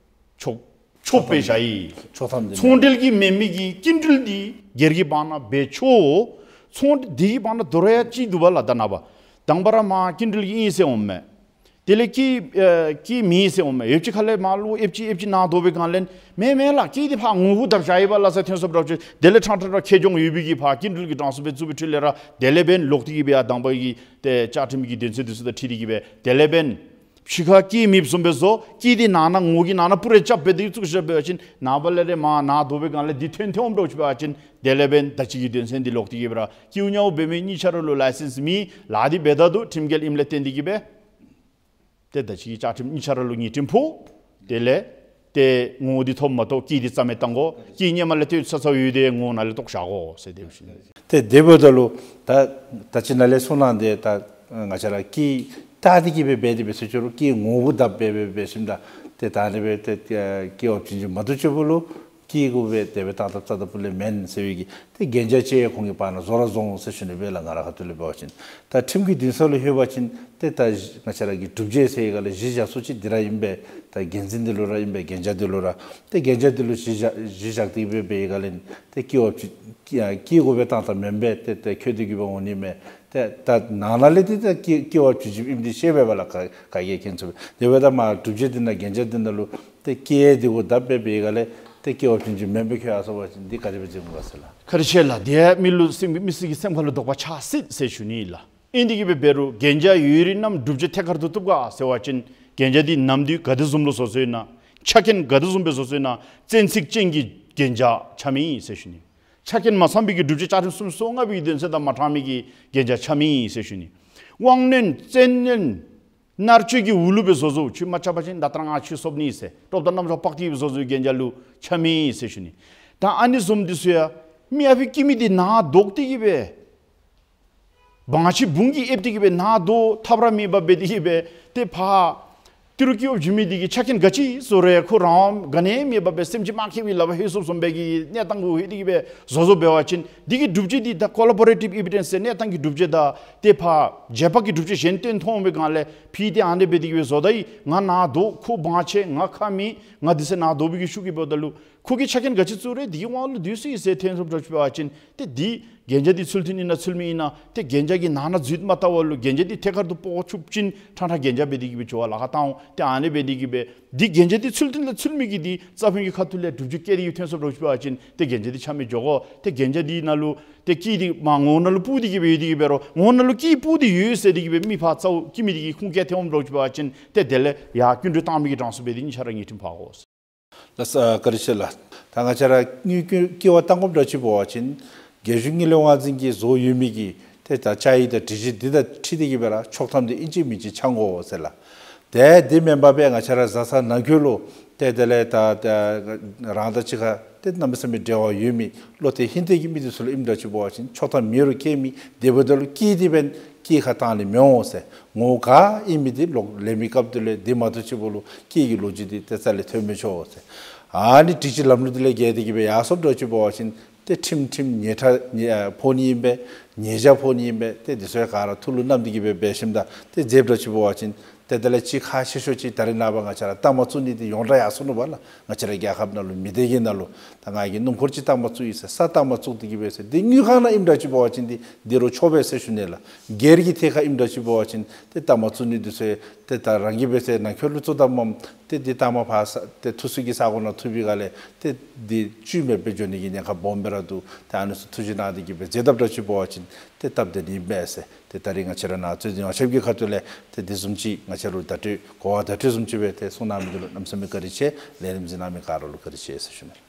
ཆོག་ཆོག་པས་བཞག་ཡི། ཆོག་ཐམ་འདི་ཚོང་འབྲེལ་གྱི་མེན་མི་གི་སྐྱིན་འགྲུལ་འདི་སྒེར་གྱི་བང་ནང་འབད་ཆོག། ཚོང་འདི་གི་བང་ནང་དོ་རུང་ཡང་ཅིག་འདུག་པ་ལགས། ད་ནངས་པ་དང་པ་ར་མར་སྐྱིན་འགྲུལ་གྱི་ཨིན་ཟེར་འོང་མས། དེ་ལས་སྐྱེད་ཨེ་སྐྱེད་མེད་ཟེར་འོང་མས། ཡོདཔ་ཅིག་ཁ་ལས་མར་ལུ་ཨེབ་ཅིག་ཨེབ་ཅིག་ནཱ་བཟོ་བའི་སྒང་ལས་མེན་མེན་ལགས། སྐྱེད་འདི་ཕར་ངོ་བོ་བརྡབ་བཞག་ཡི་པ་ལགས་ཟེར་ཐོན་སོངམ་འདྲཝ་ཅིག། དེ་ལས་ཕྲང་ཕྲང་ར་ཁེ་གྱོང་ཡོད་པའི་གི་ཕར་སྐྱིན་འགྲུལ་གྱི་གྲངས་སུ་སྦེ་བཙུགས་པའི་འཕྲོ་ལས་ར་དེ་ལས་འབདན་ལོག་སྟེ་གི་སྦེ་ཡར་དང་པ་གི་ཏེ་བཅའ་ཁྲིམས་ཀྱི་དོན་ཚན་འདི་ཚུ་དང་འཁྲིལ་ཏེ་གི་སྦེ་དེ་ལས་འབདན་ཕྱི་ཁར་སྐྱེད་མེདཔ་བཟུམ་སྦེ་བཟོ། སྐྱེད་འདི་ནང་ན་ངོ་གི་ནང་ན་པུ་རེ་རྐྱབ་སྦེ་འདི་བཙུགས་བཞག་པ་ཅིན་ནངས་པ་ལས་ར་མར་ནཱ་བཟོ་བའི་སྒང་ལས་འདི་ཐོན་ཐོནམ་འདྲཝ་ཅིག་འབད་བ་ཅིན་དེ་ལས་འབདན་ད་ཅི་གི་དོན་ཚན་འདི་ལོག་སྟེ་གི་སྦེ་ར་སྐྱེཝ་ཉཝ་འབད་མི་གཉིས་ཆ་ར་ལུ་ལའི་སེནསི་མེད། ལཱ་འདི་འབད་ད་འདུག། ཁྲིམས་འགལ་ཨིནམ་ལས་བརྟེན་ཏེ་གི་སྦེ། ཏེ་ད་ཅི་གི་བཅའ་ཁྲིམས་གཉིས་ཆ་ར་ལུ་ངེས་ཁྲེལ་ཕོག། དེ་ལས་ཏེ་ངོ་བོ་འདི་ཐོབ་མ་གཏོགས་སྐྱེད་འདི་རྩ་མེད་བཏང་དགོ། སྐྱེད་སྔོན་མ་ལས་ཏེ་ཚ་ཚ་འོང་དེ་ངོ་བོ་ནང་ལས་བཏོག་བཞག་དགོ་ཟེར་དེ་བཞིན། ཏེ་དེ་འབདཝ་ད་ལུ་ད་ད་ཅི་ནཱ་ལས་གསུངས་གནང་དེ་ད་ང་བཅས་ར་སྐྱེད་བཏང་སྟེ་གི་སྦེ་འབད་དེ་འབད་ཟེར་ཅི་རུང་སྐྱེད་ངོ་བོ་བརྡབ་སྦེ་འབད་འབད་ཞིནམ་ད་ཏེ་ད་ཨ་ནི་སྦེ་ཏེ་སྐྱེད་བྱིན་བྱིན་མ་གཏོགས་ཅིག་པོ་ལུ་སྐྱེད་དགོ་པས། དེ་སྦེ་བཏང་བཏངམ་རྩ་དང་ཕུ་ལས་མེན་ཟེར་བའི་གི་ཏེ་གན་རྒྱ་ཅིག་ཡང་ཁོང་གིས་བར་ན་བཟོ་ར་བཟོ་འོང་ཟེར་ཞུ་ནི་སྦེ་ལགས། ང་ར་ཁ་ཐུག་ལས་འབད་བ་ཅིན་ད་ཁྲིམས་ཀྱི་འདུན་ས་ལུ་ལྷོད་པ་ཅིན་ཏེ་ད་ང་བཅས་ར་གི་སྒྲུབ་བྱེད་ཟེར་བའི་སྒང་ལས་གཞི་བཞག་སྲོལ་ཅིག་འདི་ར་ཨིན་པས། ད་འགན་འཛིན་འདི་ལུ་ར་ཨིན་པས། གན་རྒྱ་འདི་ལུ་ར། ཏེ་གན་རྒྱ་འདི་ལུ་གཞི་བཞག་གཞི་བཞག་སྟེ་སྦེ་འབད་བའི་སྒང་ལས་ཏེ་སྐྱེད་བྱིན་སྐྱེད་དགོ་པས་བཏང་བཏངམ་མེན་པས། ཏེ་ཏེ་ཁྱོད་འདི་གིས་འབད་འོང་ནི་མས། ཏེ་ད་ནང་ན་ལས་ཏེ་ད་སྐྱེད་སྐྱེད་བྱིན་བྱིནམ་ཨིནམ་འདི་ཤེས་པས་པ་ལགས། ག་ག་གིས་མཁྱེན་ཚུགས་པས། དེ་འབདཝ་ད་མར་སྒྲུབ་བྱེད་འདི་ནང་གན་རྒྱ་འདི་ནང་ལུ་ཏེ་སྐྱེད་འདི་གུ་བརྡབ་སྦེ་འབད་བའི་སྒང་ལས་ཏེ་སྐྱེད་བྱིན་བྱིནམ་མེན་པར་ཁྱོད་ཡར་སོང་པ་ཅིན་འདི་ག་དེ་སྦེ་འཛིན་དགོ་པས་ཟེར་ལགས། བཀའ་དྲིན་ཆེ་ལགས། དེ་ཡང་མི་ལུ་སེམས་མི་སེར་གྱི་སེམས་ཁ་ལུ་དོགས་པ་ཆགས་སྲིད་ཟེར་ཞུ་ནི་ལགས། ཨིན་དེ་གིས་སྦེ་འབད་རུང་གན་རྒྱ་ཡོད་རིགས་རྣམས་སྒྲུབ་བྱེད་ཐད་ཀར་དུ་བཏུབ་ག་ཟེར་བ་ཅིན་གན་རྒྱ་འདི་ནམ་དུས་ག་དེ་བཟུམ་ལུ་བཟོ་བཟོཝ་ཨིན་ན། ཆ་རྐྱེན་ག་དེ་བཟུམ་སྦེ་བཟོ་བཟོཝ་ཨིན་ན། བཙན་ཚིག་ཅན་གྱི་གན་རྒྱ་འཆར་མི་ཨིན་ཟེར་ཞུ་ནི། ཆ་རྐྱེན་མ་ཚང་བའི་གི་སྒྲུབ་བྱེད་བཅའ་ཁྲིམས་སུམ་ཅུ་སོ་ལྔ་པའི་གི་དོན་ཚན་དང་མ་འཁྲིལ་མི་གི་གན་རྒྱ་འཆར་མི་ཨིན་ཟེར་ཞུ་ནི། དབང་རྣོན་བཙན་གནོན་མནར་གཅོད་ཀྱི་འོག་ལུ་སྦེ་བཟོ་བཟོཝ་ཅིག་མ་རྐྱབ་པ་ཅིན་ད་ལྟོ་ར་ང་ཁྱོད་སོབ་ནི་ཟེར་སྟོབས་དང་རྣམ་རྟོག་སྤར་ཏེ་སྦེ་བཟོ་བཟོཝ་གི་གན་རྒྱ་ལུ་འཆར་མི་ཨིན་ཟེར་ཞུ་ནི། ད་ཨ་ནི་བཟུམ་འདི་ཚུ་ཡང་མི་ཨ་ཕི་སྐྱེད་མི་འདི་ནཱ་བཟློག་སྟེ་གིས་སྦེ་བང་ཆེན་བུང་གིས་ཨེབ་སྟེ་གིས་སྦེ་ནཱ་བཟློག་ཐབས་ར་མེད་པར་འབད་དེ་གིས་སྦེ་ཏེ་ཕར་ཏི་རུ་སྐྱེད་བྱིན་མི་འདི་གིས་ཆ་རྐྱེན་ག་ཅི་བཟོ་རུང་ཁོ་རང་ག་ནི་མེད་པར་སྦེ་སེམས་ཅན་མ་མཁྱེན་པའི་ལག་པར་ལྷོད་སོངམ་བཟུམ་སྦེ་གི་གནས་སྟངས་གུ་ལྷོད་དེ་གིས་སྦེ་བཟོ་བཟོཝ་འབད་བ་ཅིན་འདི་གི་སྒྲུབ་བྱེད་འདི་ད་ཀོ་ལ་བོ་རེ་ཊིབ་ཨེ་བི་ཌེནསི་ཟེར་གནས་སྟངས་ཀྱི་སྒྲུབ་བྱེད་དང་ཏེ་ཕར་རྗེས་དཔག་གི་སྒྲུབ་བྱེད་གཞན་བཏོན་ཐོན་འོང་བའི་སྒང་ལས་ཕི་འདི་ཨ་ནི་སྦེ་འདི་གིས་སྦེ་བཟོ་ད་ཡི། ང་ནཱ་བཟློག། ཁོ་བང་ཆེན། ང་ཁ་མེད། ང་འདི་ཚུ་ནཱ་བཟློག་པའི་གི་ཤུགས་ཀྱིས་འབདཝ་ད་ལུ་ཁོ་གིས་ཆ་རྐྱེན་ག་ཅི་བཙུགས་རུང་འདི་གི་དབང་ལུ་སྡོད་ཚུགས་ཡི་ཟེར་ཐོན་སོངམ་འདྲཝ་ཅིག་འབད་བ་ཅིན་ཏེ་འདི་གན་རྒྱ་འདི་ཚུལ་མཐུན་ཨིན་ན་ཚུལ་མིན་ཨིན་ན། ཏེ་གན་རྒྱ་གི་ནང་ན་འཛུལ་མ་བཏང་བར་ལུ་གན་རྒྱ་འདི་ཐད་ཀར་དུ་སྤོ་བཅུག་པ་ཅིན་ཕྲང་ཕྲང་གན་རྒྱ་འབད་དེ་གིས་སྦེ་འགྱོ་བར་ལཱ་ཁག་བཏང་འོང་། ཏེ་ཨ་ནི་འབད་དེ་གིས་སྦེ་འདི་གན་རྒྱ་འདི་ཚུལ་མཐུན་ལས་ཚུལ་མིན་གྱི་འདི་རྩ་ཕན་གྱི་ཁ་ཐུག་ལས་སྒྲུབ་བྱེད་བཀལ་ཏེ་གིས་ཐོན་སོངམ་འདྲཝ་ཅིག་འབད་བ་ཅིན་ཏེ་གན་རྒྱ་འདི་འཆར་མི་འགྱོ་དགོ། ཏེ་གན་རྒྱ་འདི་ནང་ལུ་ཏེ་སྐྱེད་འདི་མར་ངོ་བོ་ནང་ལུ་སྤུབ་སྟེ་གིས་སྦེ་ཡོད་དེ་གིས་འབད་རུང་ངོ་བོ་ནང་ལུ་སྐྱེད་སྤུབ་སྟེ་ཡོད་ཟེར་དེ་གིས་སྦེ་མི་ཕར་རྩ་བོ་སྐྱེད་མི་འདི་གིས་ཁུངས་བཀལ་ཐོནམ་འདྲཝ་ཅིག་འབད་བ་ཅིན་ཏེ་དེ་ལས་ཡར་སྐྱིན་འགྲུལ་བཏང་མི་གི་གྲངས་སུ་འབད་དེ་གཉིས་ཆ་ར་ངེས་ཁྲིམས་ཕོག་དགོ་ཟེར། ལགས་སོ། བཀའ་དྲིན་ཆེ་ལགས། ད་ང་བཅས་ར་དངུལ་སྐྱེད་སྐྱེད་པར་བཏང་དགོཔ་འདྲཝ་ཅིག་འབད་བ་ཅིན་རྒྱལ་གཞུང་དངུལ་ལས་དབང་འཛིན་གྱིས་བཟོ་ཡོད་མི་གི་ཏེ་ད་བཅའ་ཡིག་དང་སྒྲིག་གཞི་འདི་དང་འཁྲིལ་ཏེ་གིས་སྦེ་ར་ཆོག་ཐམ་འདི་ཨིན་ཅི་མིན་ཅི་འཆང་དགོ་ཟེར་ལགས། ཏེ་འདི་མེན་པར་སྦེ་ང་བཅས་ར་བཟའ་ཚང་ནང་འཁོད་ལུ་ཏེ་དེ་ལས་ད་ད་རང་དང་གཅིག་ཁར་ཏེ་གནམ་མེད་ས་མེད་འབྲེལ་བ་ཡོད་མི་བློ་གཏད་ཧིང་གཏད་ཀྱི་མི་འདི་ཚུ་ལུ་ཨིནམ་འདྲཝ་ཅིག་འབད་བ་ཅིན་ཆོག་ཐམ་མེད་རུང་སྐྱེད་མི་དེ་འབདཝ་ད་ལུ་སྐྱེད་འདི་འབདན་སྐྱེད་ཁར་བཏང་ནི་མི་འོང་ཟེར། ངོ་བོ་ག་ཨིན་མི་འདི་ལོག་ལེན་པའི་སྐབས་འདི་ལུ་འདི་མ་གཏོགས་ཅིག་པོ་ལུ་སྐྱེད་ཀྱི་ལོ་རྒྱུས་འདི་ཏེ་རྩ་ལས་ཐོན་མི་ཆོག་ཟེར། ཨ་ནི་སྒྲིག་གཞི་ལམ་ལུགས་འདི་ལས་འགལ་ཏེ་གིས་སྦེ་ཡར་སོངམ་འདྲཝ་ཅིག་འབད་བ་ཅིན་ཏེ་ཁྲིམས་ཁྲིམས་ཉེས་ཁྲ་ཉེས་ཕོག་ནི་ཨིན་པས། ཉེས་བྱ་ཕོག་ནི་ཨིན་པས། ཏེ་འདི་ཚུ་ཡང་ག་ར་ཐུགས་ལུ་བསྣམས་ཏེ་གིས་སྦེ་འབད་ཞིནམ་ད་ཏེ་མཛདཔ་འདྲཝ་ཅིག་འབད་བ་ཅིན་ཏེ་དེ་ལས་ཅིག་ཁག་ཆེ་ཤོས་ཅིག་ད་རེས་ནངས་པ་ང་བཅས་ར་རྟགས་མ་བཙུགས་ནི་འདི་ཡོངས་གྲགས་ཡར་སོ་ནུག་པ་ལགས། ང་བཅས་ར་རྒྱལ་ཁབ་ནང་ལུ་མི་སྡེ་གི་ནང་ལུ་ད་ང་གིས་སྣུམ་འཁོར་ཅིག་རྟགས་མ་བཙུགས་ཡི་ཟེར་ས་རྟགས་མ་བཙུགས་ཏེ་གིས་སྦེ་ཟེར་འདི་དངུལ་ཁང་ནང་ཨིནམ་འདྲཝ་ཅིག་འབད་བ་ཅིན་འདི་འདི་རུང་ཆོག་པས་ཟེར་ཞུ་ནི་ལགས། སྒེར་གྱི་ཐད་ཁར་ཨིནམ་འདྲཝ་ཅིག་འབད་བ་ཅིན་ཏེ་རྟགས་མ་བཙུགས་ནི་འདི་ཚུ་ཏེ་ད་རང་གིས་འབད་ཟེར་ནང་འཁོད་ལུ་བཙུགས་ད་མམ་ཏེ་འདི་རྟགས་མ་ཕར་ས་ཏེ་ཐུགས་སུ་གི་ས་གོ་ནང་ཐུག་པའི་སྒང་ལས་ཏེ་འདི་བཅོས་མེད་པར་འགྱོ་ནི་གི་ཉེན་ཁ་སྦོམ་སྦེ་ར་འདུག། ཏེ་ཨ་ནི་ཚུ་ཐུགས་ཞིབ་གནང་སྟེ་གིས་སྦེ་མཛད་དཔ་འདྲཝ་ཅིག་འབད་བ་ཅིན་ཏེ་སྟབས་བདེ་ནི་ཨིན་པས་ཟེར། ཏེ་ད་རིས་ང་བཅས་ར་ནཱ་རྩོད་འཛིན་ཡོངས་ཁྱབ་ཀྱི་ཁ་ཐུག་ལས་ཏེ་འདི་བཟུམ་ཅིག་ང་བཅས་ར་ལུ་བརྡ་སྤྲོད་གོ་བ་བརྡ་སྤྲོད་བཟུམ་ཅིག་སྦེ་ཏེ་གསུང་གནང་མི་འདི་ལུ་གནམ་མེད་ས་མེད་བཀའ་དྲིན་ཆེ། ལས་རིམ་གཟིགས་གནང་མི་ག་ར་ལུ་བཀའ་དྲིན་ཆེ་ཟེར་ཞུ་ནི།